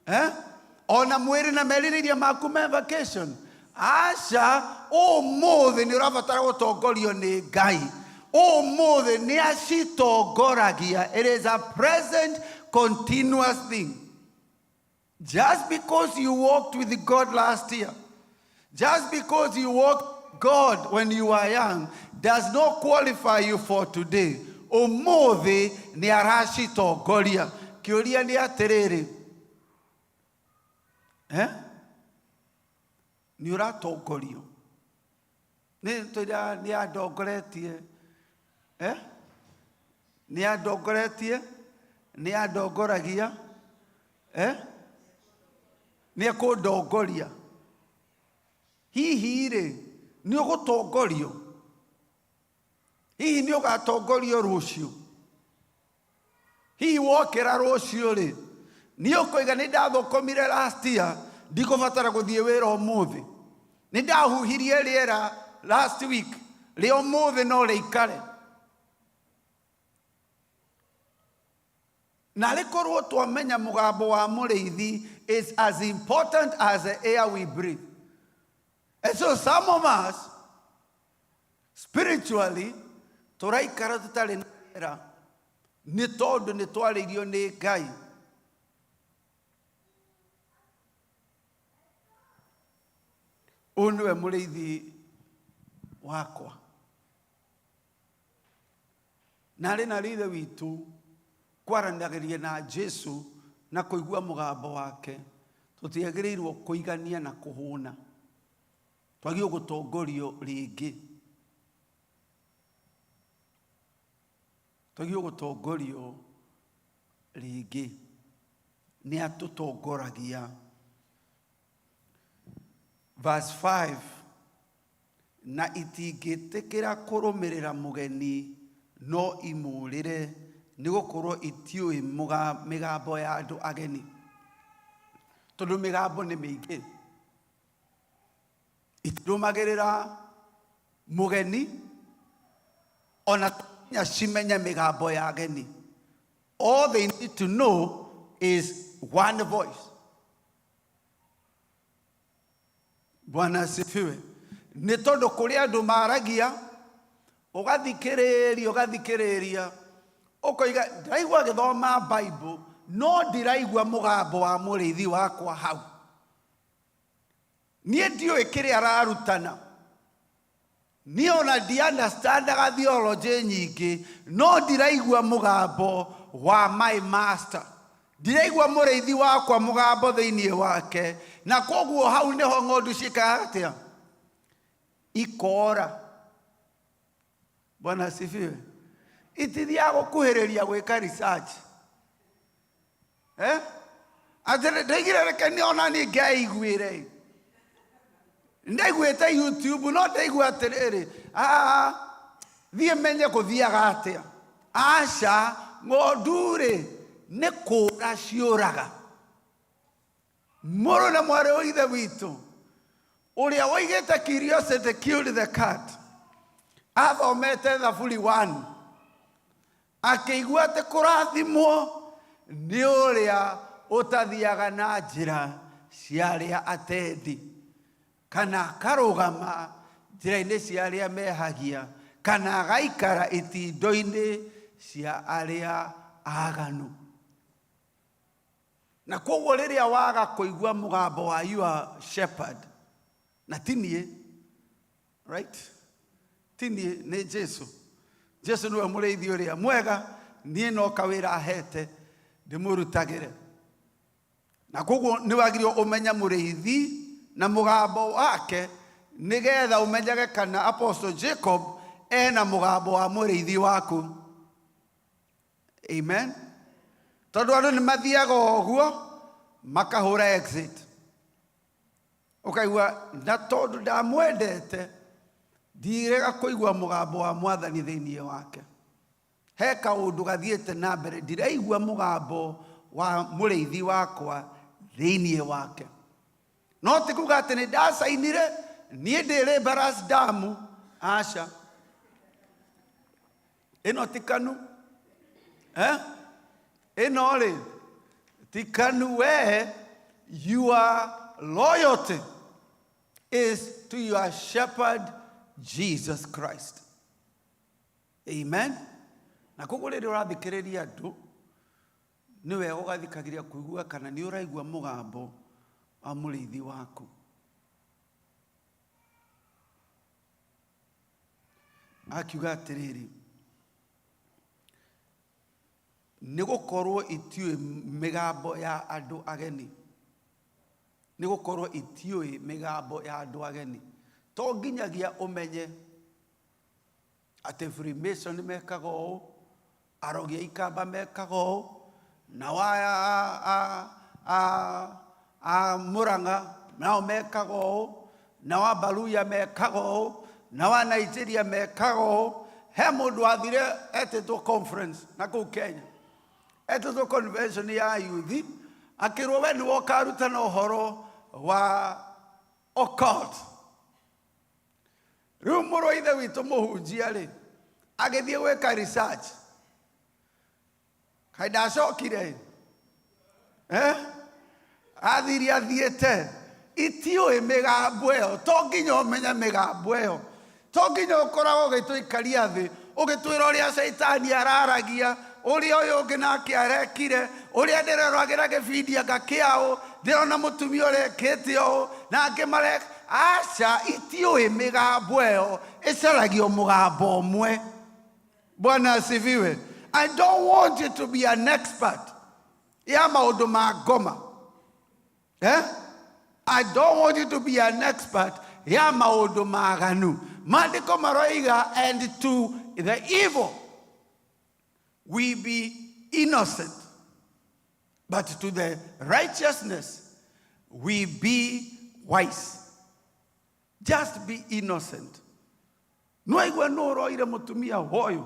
Eh? Ona mwĩrĩ na merirĩria maku me vacation? Aca, ũmũthĩ nĩ ũrabatara gũtongorio nĩ Ngai. Ũmũthĩ nĩ acitongoragia. It is a present continuous thing. Just because you walked with God last year, just because you walked God when you were young, does not qualify you for today. Ũmũthĩ nĩ aracitongoria. Kĩũria nĩ atĩrĩrĩ, eh? Nĩ ũratongorio? Nĩ tũira nĩ andongoretie, eh? Nĩ andongoretie, nĩ andongoragia, eh? Nĩ ekũndongoria. Hihi rĩ, nĩ ũgũtongorio? Hihi nĩ ũgatongorio rũciũ? Hihi wokĩra rũciũ rĩ, nĩ ũkoiga nĩ ndathũkũmire last year, ndikũbatara gũthiĩ wĩra ũmũthĩ. Nĩ ndahuhirie rĩera last week, rĩa ũmũthĩ no rĩikare. Na rĩkorwo twamenya mũgambo wa mũrĩithi is as important as the air we breathe. And so some of us, spiritually, tũraikara tũtarĩ na rĩera nĩ tondũ nĩ twarĩirio nĩ Ngai. Ũyũ nĩwe mũrĩithi wakwa. Na arĩ na ithe witũ kwaranagĩria na Jesu na kũigua mũgambo wake, tũtiagĩrĩirwo kũigania na kũhũna. Twagĩrĩirwo gũtongorio rĩngĩ. Twagĩrĩirwo gũtongorio rĩngĩ. Nĩ atũtongoragia. Verse 5, na itingĩtĩkĩra kũrũmĩrĩra mũgeni no imũrĩre, nĩ gũkorwo itiũĩ mĩgambo ya andũ ageni. Tondũ mĩgambo nĩ mĩingĩ. Itirũmagĩrĩra mũgeni, ona nginya cimenye mĩgambo ya ageni. All they need to know is one voice. Bwana asifiwe. Nĩ tondũ kũrĩ andũ maragia, ũgathikĩrĩria, ũgathikĩrĩria, ũkoiga ndiraigua gĩthoma Bible, no ndiraigua mũgambo wa mũrĩithi wakwa hau. Niĩ ndiũĩ kĩrĩa ararutana. Niĩ ona ndi-understandaga theology nyingĩ, no ndiraigua mũgambo wa my master. Ndiraigua mũrĩithi wakwa mũgambo thĩinĩ wake. Na koguo hau nĩho ng'ondu ciĩkaga atĩa? Ikora. Bwana asifiwe. Itithiaga gũkuhĩrĩria gwĩka research. Eh? Atĩ ndaigire reke niĩ ona niĩ ngeiguĩre. Ndaiguĩte YouTube no ndaigua atĩrĩrĩ, thiĩ menye gũthiaga atĩa. Aca, ng'ondu rĩ, nĩ kũũra ciũraga. Mũrũ na mwarĩ wa ithe witũ, ũrĩa woigĩte curiosity killed the cat, athomete Thaburi 1, akĩigua atĩ kũrathimwo nĩ ũrĩa ũtathiaga na njĩra cia arĩa atendi, kana akarũgama njĩra-inĩ cia arĩa mehagia, kana agaikara itindo-inĩ cia arĩa aganu. Na koguo rĩrĩa waga kũigua mũgambo wa your shepherd, na ti niĩ, right? Ti niĩ, nĩ Jesu. Jesu nĩwe mũrĩithi ũrĩa mwega, niĩ no kawĩra ahete ndĩmũrutagĩre. Na koguo nĩ wagĩrĩirwo ũmenye mũrĩithi na mũgambo wake, nĩgetha ũmenyage kana Apostle Jacob ena mũgambo wa mũrĩithi waku. Amen. Tondũ andũ nĩ mathiaga ũguo makahũra exit. Ũkaigua na tondũ ndamwendete Ndirega kũigua mũgambo wa mwathani thĩinĩ wake. He kaũndũ gathiĩte na mbere, ndiraigua mũgambo wa mũrĩithi wakwa thĩinĩ wake. No ti kuga atĩ nĩ ndacainire niĩ ndĩ Labourers Damu, aca. Ĩno ti kanu. Eh? Ĩno rĩ, ti kanu we, your loyalty is to your shepherd Jesus Christ. Amen. Na koguo rĩrĩa ũrathikĩrĩria andũ, nĩ wega ũgathikagĩrĩria kũigua kana nĩ ũraigua mũgambo wa mũrĩithi waku. Akiuga atĩrĩrĩ, nĩ gũkorwo itiũĩ mĩgambo ya andũ ageni. Nĩ gũkorwo itiũĩ mĩgambo ya andũ ageni. To nginyagia ũmenye atĩ Freemason mekaga ũũ, arogi a ikamba mekaga ũũ, nao aya a Murang'a nao mekaga ũũ, nao a Baluya mekaga ũũ, nao a Nigeria mekaga ũũ. He mũndũ wathire etĩtwo conference na kũu Kenya, etĩtwo convention ya youth, akĩrwo we nĩwe ũkarutana ũhoro wa occult. Rĩu mũrũ wa ithe witũ mũhunjia rĩ, agĩthiĩ gwĩka research. Kaĩ ndacokire? Eh? Athire athiĩte itiũĩ mĩgambo ĩyo, to nginya ũmenye mĩgambo ĩyo, to nginya ũkoragwo ũgĩtũikaria thĩ ũgĩtwĩra ũrĩa caitani araragia, ũrĩa ũyũ ũngĩ nake arekire, ũrĩa ndĩreroragĩra gĩbindi anga kĩaũ, ndĩrona mũtumia ũrekĩte ũũ na angĩ mareka. Aca, itiũĩ mĩgambo ĩyo, ĩcaragio mũgambo ũmwe. Bwana asifiwe. I don't want you to be an expert ya maũndũ ma ngoma. Eh? I don't want you to be an expert ya maũndũ maganu. Maandĩko maroiga, and to the evil we be innocent, but to the righteousness we be wise. Just be innocent. Nwaigua nũ ũroire mũtumia woyũ,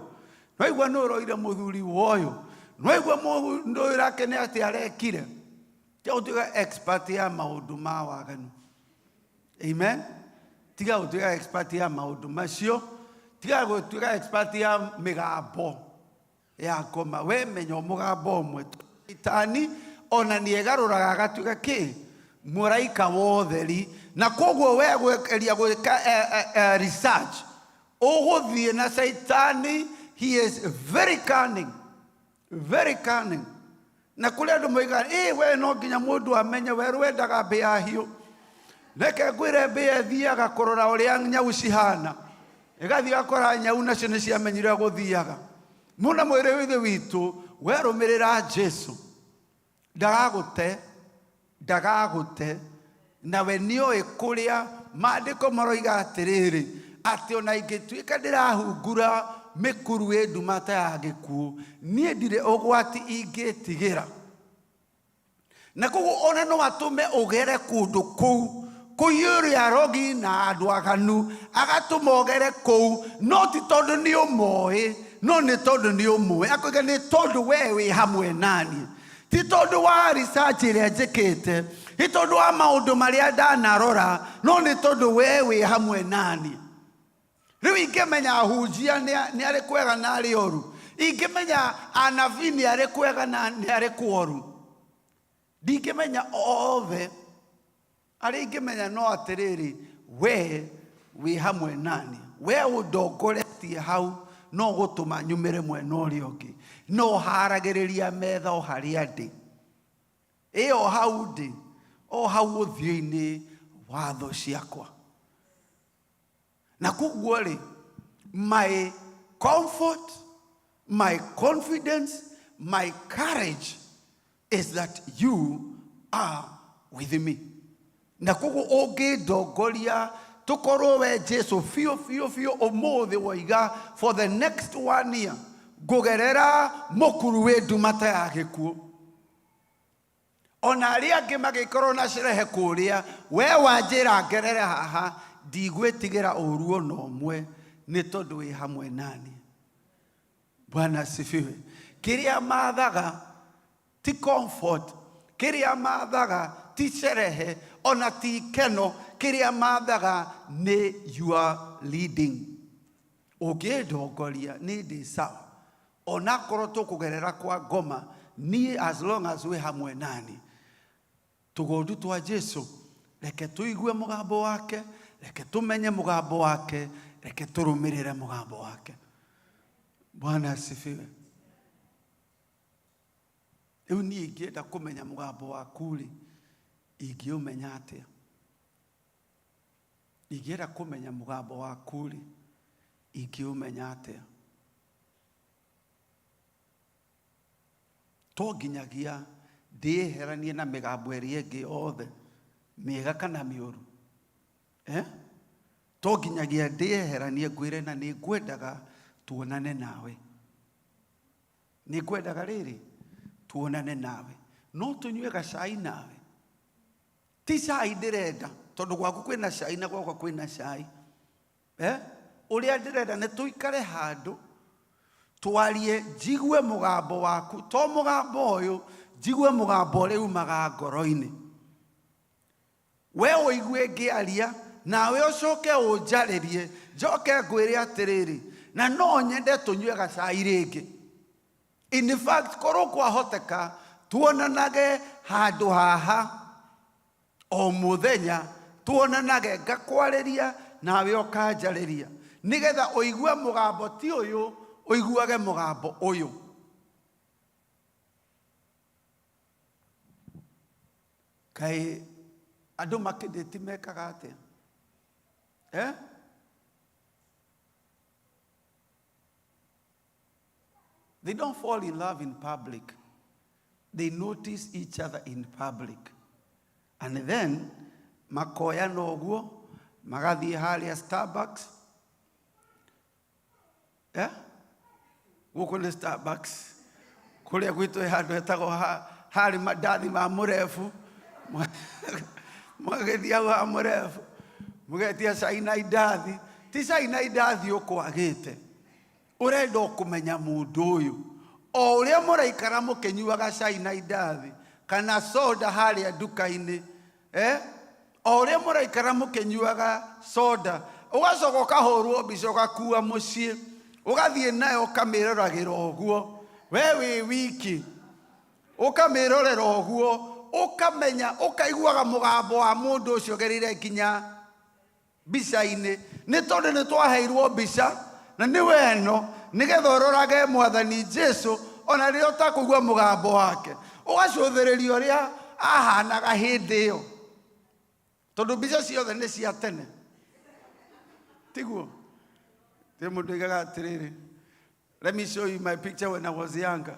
nwaigua nũ ũroire mũthuri woyũ, nwaigua mũndũ ũyũ ũrake nĩ atĩ arekire. Tiga gũtuĩka expert ya maũndũ ma waganu. Amen. Tiga gũtuĩka expert ya maũndũ macio, tiga gũtuĩka expert ya mĩgambo ya ngoma. We menya o mũgambo ũmwe. Shaitani ona nĩ egarũraga agatuĩka kĩ mũraika wa ũtheri, na koguo we gwĩkeria gwĩka research ũgũthiĩ na Shaitani. He is very cunning, very cunning. Na kũrĩ andũ moigaga, ĩ we no nginya mũndũ amenye werũ wendaga mbĩa hiũ. Reke ngwĩre, mbĩa ĩthiaga kũrora ũrĩa nyau cihana, ĩgathiĩ gakora nyau nacio nĩ ciamenyire gũthiaga mũna. Mwĩrĩ withe witũ, werũmĩrĩra Jesu ndagagũte, ndagagũte, nawe nĩoĩ kũrĩa. Maandĩko maroiga atĩrĩrĩ, atĩ ona ingĩtuĩka ndĩrahungura mĩkuru ĩ nduma ta ya gĩkuũ, niĩ ndirĩ ũgwati ingĩtigĩra. Na koguo ona no atũme ũgere kũndũ kũu kũiyũrĩ arogi na andũ aganu, agatũma ũgere kũu, no ti tondũ nĩ ũmoĩ, no nĩ tondũ nĩ ũmũĩ. Akoiga nĩ tondũ we wĩ hamwe naniĩ, ti tondũ wa research ĩrĩa njĩkĩte, ti tondũ wa maũndũ marĩa ndanarora, no nĩ tondũ we wĩ hamwe naniĩ. Rĩu ingĩmenya ahunjia nĩ arĩ kwega na arĩ oru, ingĩmenya anabii nĩ arĩ kwega na nĩ arĩ kworu, ndingĩmenya othe. Arĩa ingĩmenya no atĩrĩrĩ, we wĩ hamwe nani, we ũndongoretie hau, no gũtũma nyumĩre mwena ũrĩa ũngĩ, no haragĩrĩria metha o harĩa ndĩ, ĩ o hau ndĩ, o hau ũthiũ-inĩ wa thũ ciakwa. Na koguo rĩ, my comfort, my confidence, my courage is that you are with me. Na koguo ũngĩndongoria tũkorwo we Jesu biũ biũ biũ, ũmũthĩ woiga for the next one year ngũgerera mũkuru wĩ nduma ta ya gĩkuũ, ona arĩa angĩ magĩkorwo na cerehe kũrĩa, we wanjĩra ngerere haha. Ndigwĩtigĩra ũũru ona ũmwe nĩ tondũ wĩ hamwe nani. Bwana asifiwe. Kĩrĩa mathaga ti comfort, kĩrĩa mathaga ti sherehe ona ti ikeno, kĩrĩa mathaga nĩ your leading. Ũngĩndongoria nĩ ndĩ sawa, onakorwo tũkũgerera kwa ngoma, niĩ as long as wĩ hamwe nani. Tũgondu twa Jesu, reke tũigue mũgambo wake, reke tũmenye mũgambo wake, reke tũrũmĩrĩre mũgambo wake. Bwana asifiwe. Rĩu niĩ ingĩenda kũmenya mũgambo waku rĩ, ingĩũmenya atĩa? Ingĩenda kũmenya mũgambo waku rĩ, ingĩũmenya atĩa? To nginyagia ndĩyeheranie na mĩgambo ĩrĩa ĩngĩ yothe, mĩega kana mĩũru, eh? To nginyagia ndĩyeheranie ngwĩre na nĩ ngwendaga tuonane nawe, nĩ ngwendaga rĩrĩ tuonane nawe, no tũnyue gacai nawe. Ti cai ndĩrenda, tondũ gwaku kwĩna cai na gwakwa kwĩna cai, eh? Ũrĩa ndĩrenda nĩ tũikare handũ twarie, njigue mũgambo waku, to mũgambo ũyũ, njigue mũgambo ũrĩa umaga ngoro-inĩ. We ũigue ngĩaria, nawe ũcoke ũnjarĩrie, njoke ngwĩre atĩrĩrĩ, na no nyende tũnyue gacai rĩngĩ. In fact, korwo kwahoteka tuonanage handũ haha o mũthenya, tuonanage, ngakwarĩria nawe ũkanjarĩria, nĩgetha ũigue mũgambo ti ũyũ, ũiguage mũgambo ũyũ. Kaĩ andũ makĩndĩti mekaga atĩa? Eh? They don't fall in love in public. They notice each other in public. And then makoyana ũguo, magathiĩ harĩa Starbucks. Eh? Gũkũ nĩ Starbucks. Kũrĩa gwitũ he handũ hetagwo harĩ mandathi ma mũrebu. Mũgagĩthiĩ hau ha mũrebu. Mũgetia cai na indathi. Ti cai na indathi ũkwagĩte. Ũrenda o kũmenya mũndũ ũyũ. O ũrĩa mũraikara mũkĩnyuaga cai na indathi kana soda harĩa nduka-inĩ, eh? O ũrĩa mũraikara mũkĩnyuaga soda, ũgacoka ũkahũrwo mbica ũgakua mũciĩ, ũgathiĩ nayo ũkamĩroragĩra ũguo, we wĩ wiki, ũkamĩrorera ũguo, ũkamenya, ũkaiguaga mũgambo wa mũndũ ũcio ũgereire nginya mbica-inĩ, nĩ tondũ nĩ twaheirwo mbica na nĩ weno, nĩgetha ũrorage Mwathani Jesu ona rĩrĩa ũtakũigua mũgambo wake, ũgacũthĩrĩria ũrĩa ahanaga hĩndĩ ĩyo, tondũ mbica ciothe nĩ cia tene, tiguo? Ti mũndũ oigaga atĩrĩrĩ, let me show you my picture when I was younger.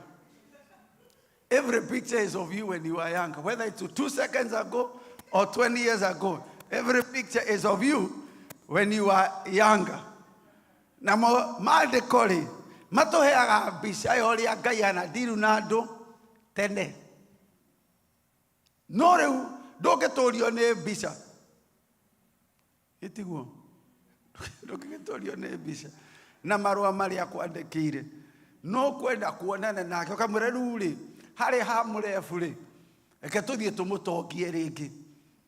Every picture is of you when you were younger, whether it's 2 seconds ago or 20 years ago. Every picture is of you when you are younger. Namo maandĩko rĩ, matũheaga mbica ya ũrĩa Ngai anadiru na andũ tene. No rĩu ndũngĩtũrio nĩ mbica. Ĩtiguo? Ndũngĩgĩtũrio nĩ mbica na marũa marĩa akwandĩkĩire. No kwenda kuonana nake ũkamwĩra rĩu rĩ, harĩ ha mũrebu rĩ, reke tũthiĩ tũmũtongie rĩngĩ,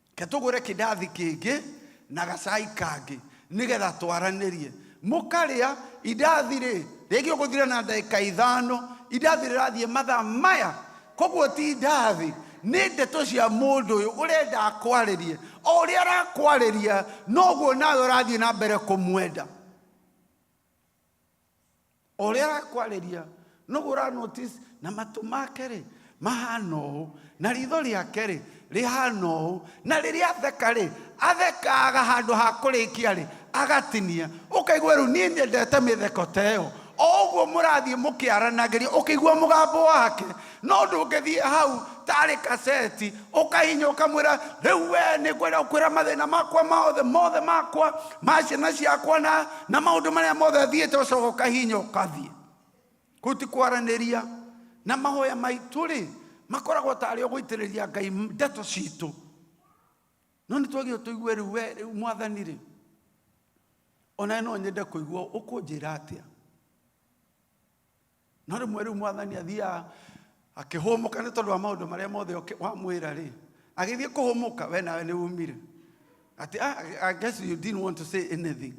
reke tũgũre kĩndathi kĩngĩ na gacai kangĩ nĩgetha twaranĩrie. Mũkarĩa indathi rĩ, rĩngĩ ũgũthira na ndagĩka 5, indathi rĩrathiĩ mathaa maya. Koguo ti indathi, nĩ ndeto cia mũndũ ũyũ ũrenda akwarĩrie. O ũrĩa arakwarĩria noguo nawe ũrathiĩ na mbere kũmwenda. O ũrĩa arakwarĩria noguo ũra notice na matũ make rĩ mahana ũũ, na ritho rĩake rĩ rĩhana ũũ, na rĩrĩa atheka rĩ athekaga handũ ha kũrĩkia rĩ agatinia. Ũkaigua rĩu niĩ nyendete mĩtheko ta ĩyo. O ũguo mũrathiĩ mũkĩaranagĩria ũkĩigua mũgambo wake, no ndũngĩthiĩ hau tarĩ kaseti ũkahinya ũkamwĩra rĩu we nĩ ngwenda gũkwĩra mathĩna makwa mothe mothe makwa ma ciana ciakwa na maũndũ marĩa mothe thiĩte, ũcoka ũkahinya ũkathiĩ. Kũu ti kwaranĩria. Na mahoya maitũ rĩ makoragwo tarĩ o gũitĩrĩria Ngai ndeto citũ. No nĩ twagĩrĩirwo tũigue rĩu we rĩu Mwathani rĩ, Ona no nyende kũigua ũkũnjĩra atĩa. No rĩmwe rĩu mwathani athiaga akĩhũmũka nĩ tondũ wa maũndũ marĩa mothe wamwĩra rĩ, agĩthiĩ kũhũmũka we nawe nĩ umire. Atĩ I guess you didn't want to say anything.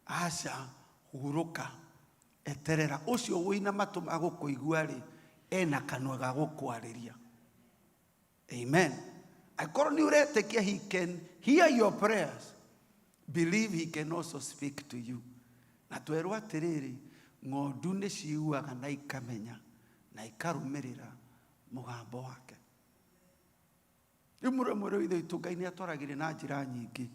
Aca, hurũka, eterera ũcio wĩna matũ ma gũkũigua rĩ, ena kanua ga gũkwarĩria. Amen. Angĩkorwo nĩ ũretĩkia he can hear your prayers, believe he can also speak to you. Na twerwo atĩrĩrĩ, ng'ondu nĩ ciiguaga na ikamenya na ikarũmĩrĩra mũgambo wake. Rĩu mũrũ mwĩrĩ wa Ithe witũ Ngai nĩ atwaragĩria na njĩra nyingĩ.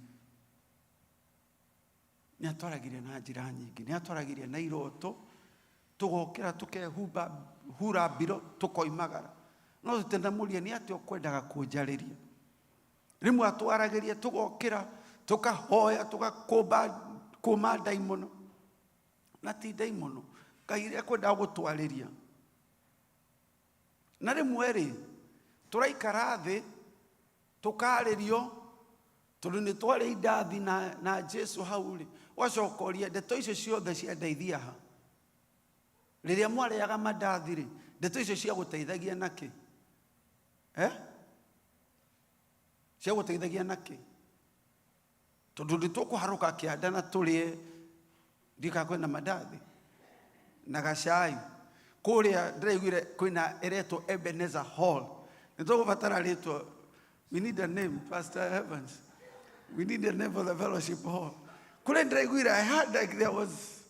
Nĩ atwaragĩria na njĩra nyingĩ. Nĩ atwaragĩria na iroto, tũgokĩra tũkehumba hura mbiro tũkoimagara. No tũtinamũria nĩ atĩa ũkwendaga kũnjarĩria. Rĩmwe atwaragĩria tũgokĩra tũkahoya tũgakũmba kũma ndaimono. Na ti ndaimono, Ngai ekwendaga gũtwarĩria. Na rĩmwe rĩ, tũraikara thĩ tũkarĩrio tondũ nĩ twarĩa indathi na Jesu hau rĩ, ũgacoka ũrie ndeto icio ciothe ciandeithia ha? Rĩrĩa mwarĩaga mandathi rĩ, ndeto icio ciagũteithagia nakĩ? Eh? Ciagũteithagia nakĩ? Tondũ nĩ tũkũharũka kĩanda na tũrĩe ndika kwĩna mandathi na gacai. Kũrĩa ndĩraiguire kwĩna ĩretwo Ebenezer Hall. Nĩ tũgũbatara rĩtwa. We need a name, Pastor Evans. We need a name for the fellowship hall. Kũrĩa ndĩraiguire, I heard like there was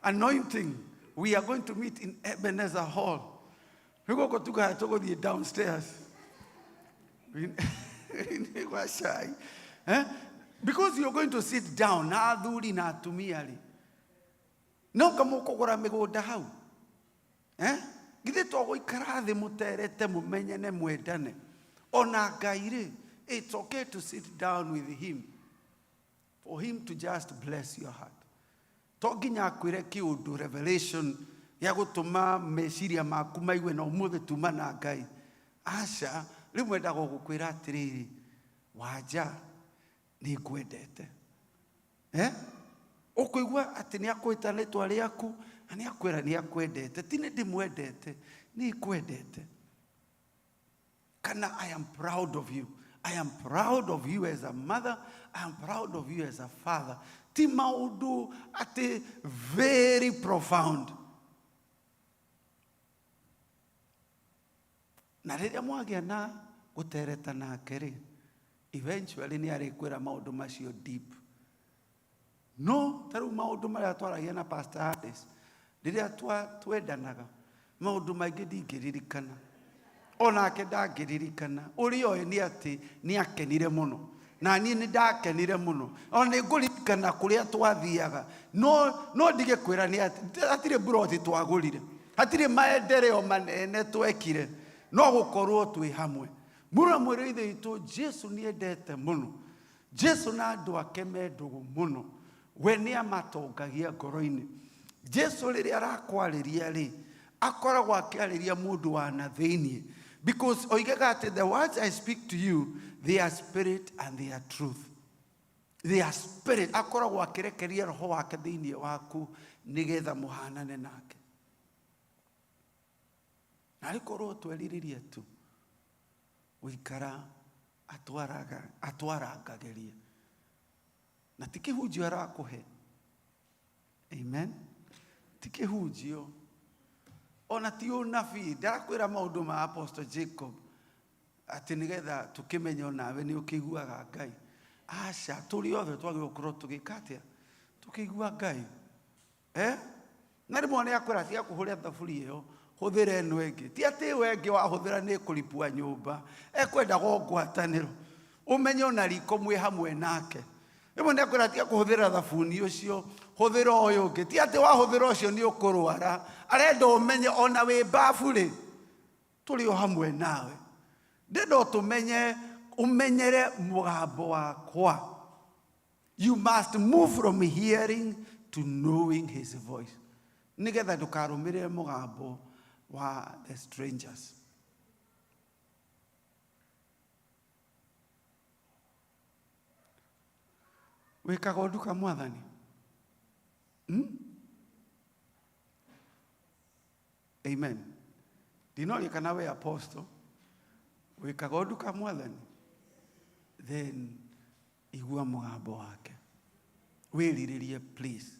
anointing. We are going to meet in Ebenezer Hall. Rĩu gũkũ tugaga tũgũthiĩ downstairs. Gwa cai. Eh? Because you're going to sit down na athuri na atumia rĩ. No kamũkũgũra mĩgũnda hau. Eh? Githĩ to gũikara thĩ mũterete mũmenyane mwendane. Ona Ngai rĩ, it's okay to sit down with him. For him to just bless your heart. To nginya akwĩre kĩũndũ revelation gĩa gũtũma meciria maku maigue na ũmũthĩ tuma na Ngai. Aca, rĩmwe endaga gũkwĩra atĩrĩrĩ, wanja nĩ ngwendete. Eh? Ũkũigua atĩ nĩ akwĩta rĩtwa rĩaku na nĩ akwĩra nĩ akwendete. Ti nĩ ndĩmwendete, nĩ ngwendete. Kana I am proud of you. I am proud of you as a mother. I am proud of you as a father. Ti maũndũ atĩ very profound. Na rĩrĩa mwagĩa na gũtereta nake rĩ, eventually nĩ arĩkwĩra maũndũ macio deep. No ta rĩu maũndũ marĩa twaragia na Pastor Alice, rĩrĩa twendanaga, maũndũ maingĩ ndingĩririkana. Onake ndangĩririkana. Ũrĩa oĩ nĩ atĩ nĩ akenire mũno. Na niĩ nĩ ndakenire mũno. Ona nĩ ngũririkana kũrĩa twathiaga. No ndige kwĩra nĩ atĩ hatirĩ mburoti twagũrire. Hatirĩ maendeleo manene twekire. No gũkorwo twĩ hamwe. Mũrũ na mwĩrĩ wa Ithe witũ Jesu nĩ endete mũno. Jesu na andũ ake me ndũgũ mũno. We nĩ amatongagia ngoro-inĩ. Jesu rĩrĩa arakwarĩria rĩ, akoragwo akĩarĩria mũndũ wa na thĩiniĩ. Because oigaga atĩ the words I speak to you, they are spirit and they are truth. They are spirit. Akoragwo akĩrekeria roho wake thĩiniĩ waku nĩgetha mũhanane nake. Na rĩkorwo twerirĩria tu gũikara atwarangagĩria. Na ti kĩhunjio arakũhe. Amen. Ti kĩhunjio. Ona ti ũnabii. Ndarakwĩra maũndũ ma Apostle Jacob atĩ nĩgetha tũkĩmenye onawe nĩ ũkĩiguaga Ngai. Aca, tũrĩ othe twagĩrĩirwo gũkorwo tũgĩka atĩa? Tũkĩigua Ngai. Eh? Na rĩmwe nĩ akwĩra tiga kũhũrĩra thaburia ĩyo, hũthĩra ĩno ĩngĩ. Ti atĩ ĩyo ĩngĩ wahũthĩra nĩ ĩkũripua nyũmba. Ekwendaga o ngwatanĩro. Ũmenye ona riko mwĩ hamwe nake. Rĩmwe nĩ akwĩra tiga kũhũthĩra thabuni ũcio, hũthĩra ũyũ ũngĩ. Ti atĩ wahũthĩra ũcio nĩ ũkũrwara. Arenda ũmenye ona wĩ babu rĩ, tũrĩ o hamwe nawe. Ndĩrenda ũtũmenye, ũmenyere mũgambo wakwa. You must move from hearing to knowing his voice. Nĩgetha ndũkarũmĩrĩre mũgambo wa the strangers. Wĩkaga ũnduka mwathani? Amen. Ndinoria kana we apostle wĩkaga ũndũ ka Mwathani, then igua mũgambo wake, wĩrirĩrie, please,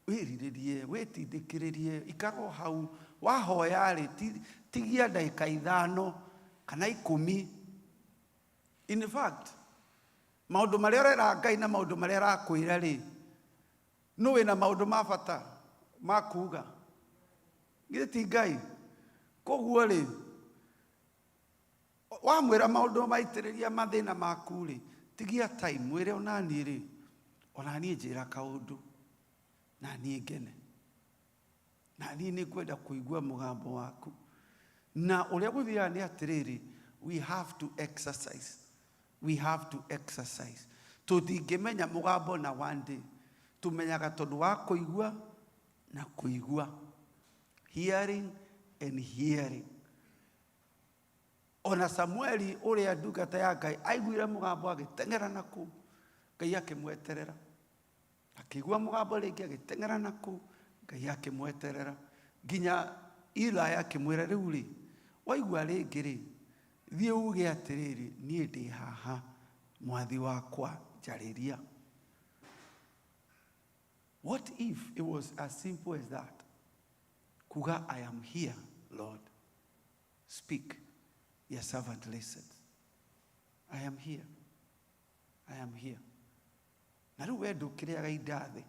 wĩrirĩrie, wĩtindĩkĩrĩrie, ikara o hau wahoya rĩ, tigia ndagĩka 5 kana 10. In fact, maũndũ marĩa ũrera Ngai na maũndũ marĩa arakwĩra rĩ, nũ wĩna maũndũ ma bata ma kuga? Githĩ ti Ngai? Koguo rĩ, wamwĩra maũndũ maitĩrĩria mathĩna maku rĩ, tigia time mwĩre onaniĩ rĩ, onaniĩ njĩra kaũndũ, na niĩ ngene, na niĩ nĩ ngwenda kũigua mũgambo waku. Na ũrĩa gũthiaga nĩ atĩrĩrĩ, we have to exercise, we have to exercise. Tũtingĩmenya mũgambo na one day, tũmenyaga tondũ wa kũigua na kũigua, hearing and hearing. Ona Samueli ũrĩa ndungata ya Ngai aiguire mũgambo agĩteng'era na kũu, Ngai akĩmweterera. Akĩigua mũgambo rĩngĩ agĩteng'era na kũu, Ngai akĩmweterera nginya Eli akĩmwĩra, rĩu rĩ, waigua rĩngĩ rĩ, thiĩ uge atĩrĩrĩ, niĩ ndĩ haha, mwathi wakwa, njarĩria. What if it was as simple as that? Kuga, "I am here, Lord, speak, your servant listens. I am here, I am here." Na rĩu we ndũkĩrĩaga inda thĩ,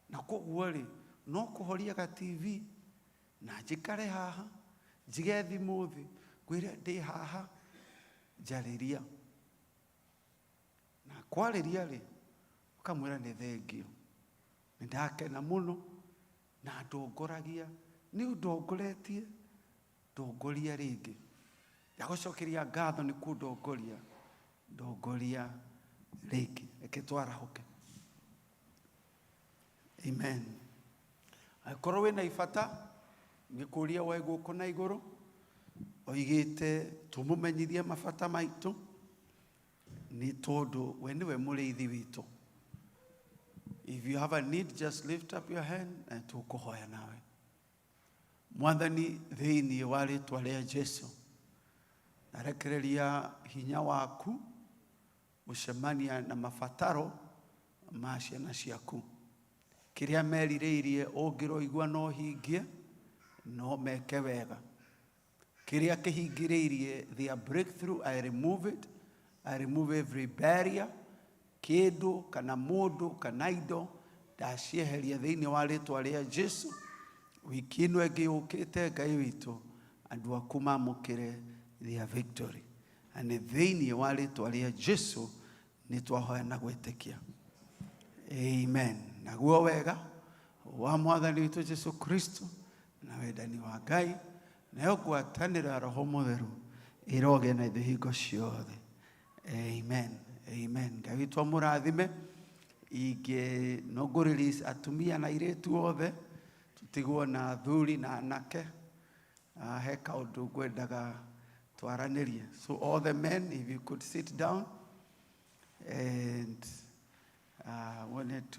na koguo rĩ, no kũhoria ga TV na njikare haha, njige thimũ thĩ, ngwĩre, "Ndĩ haha, njarĩria." Na kwarĩria rĩ, ũkamwĩra, "Nĩ thengio, nĩ ndakena mũno na ndongoragia, nĩ ũndongoretie, ndongoria rĩngĩ. Ndagũcokeria ngatho nĩ kũndongoria, ndongoria rĩngĩ." Reke twarahũke. Amen. Angĩkorwo wĩna ibata, ngĩkũria woe guoko na igũrũ oigĩte tũmũmenyithie mabata maitũ, nĩ tondũ we nĩwe mũrĩithi witũ. If you have a need, just lift up your hand na tũkũhoya nawe. Mwathani, thĩinĩ wa rĩtwa rĩa Jesu, narekereria hinya waku gũcemania na mabataro ma ciana ciaku. Kĩrĩa merirĩirie ũngĩroigua no hingie, no meke wega. Kĩrĩa kĩhingĩrĩirie their breakthrough, I remove it. I remove every barrier. Kĩndũ kana mũndũ kana indo, ndacieheria thĩinĩ wa rĩtwa rĩa Jesu. Wiki ĩno ĩngĩ yũkĩte, Ngai witũ, andũ aku mamũkĩre their victory. Na nĩ thĩinĩ wa rĩtwa rĩa Jesu nĩ twahoya na gwĩtĩkia. Amen. Naguo wega wa Mwathani witũ Jesu Kristo na wendani wa Ngai nayo ngwatanĩro ya Roho Mũtheru ĩrogĩa na ithuĩ hingo ciothe. Amen. Amen. Ngai witũ amũrathime. Ingĩ no ngũ release atumia na airĩtu othe, tũtigwo na athuri na anake. He kaũndũ ngwendaga twaranĩrie. So all the men, if you could sit down and wanted to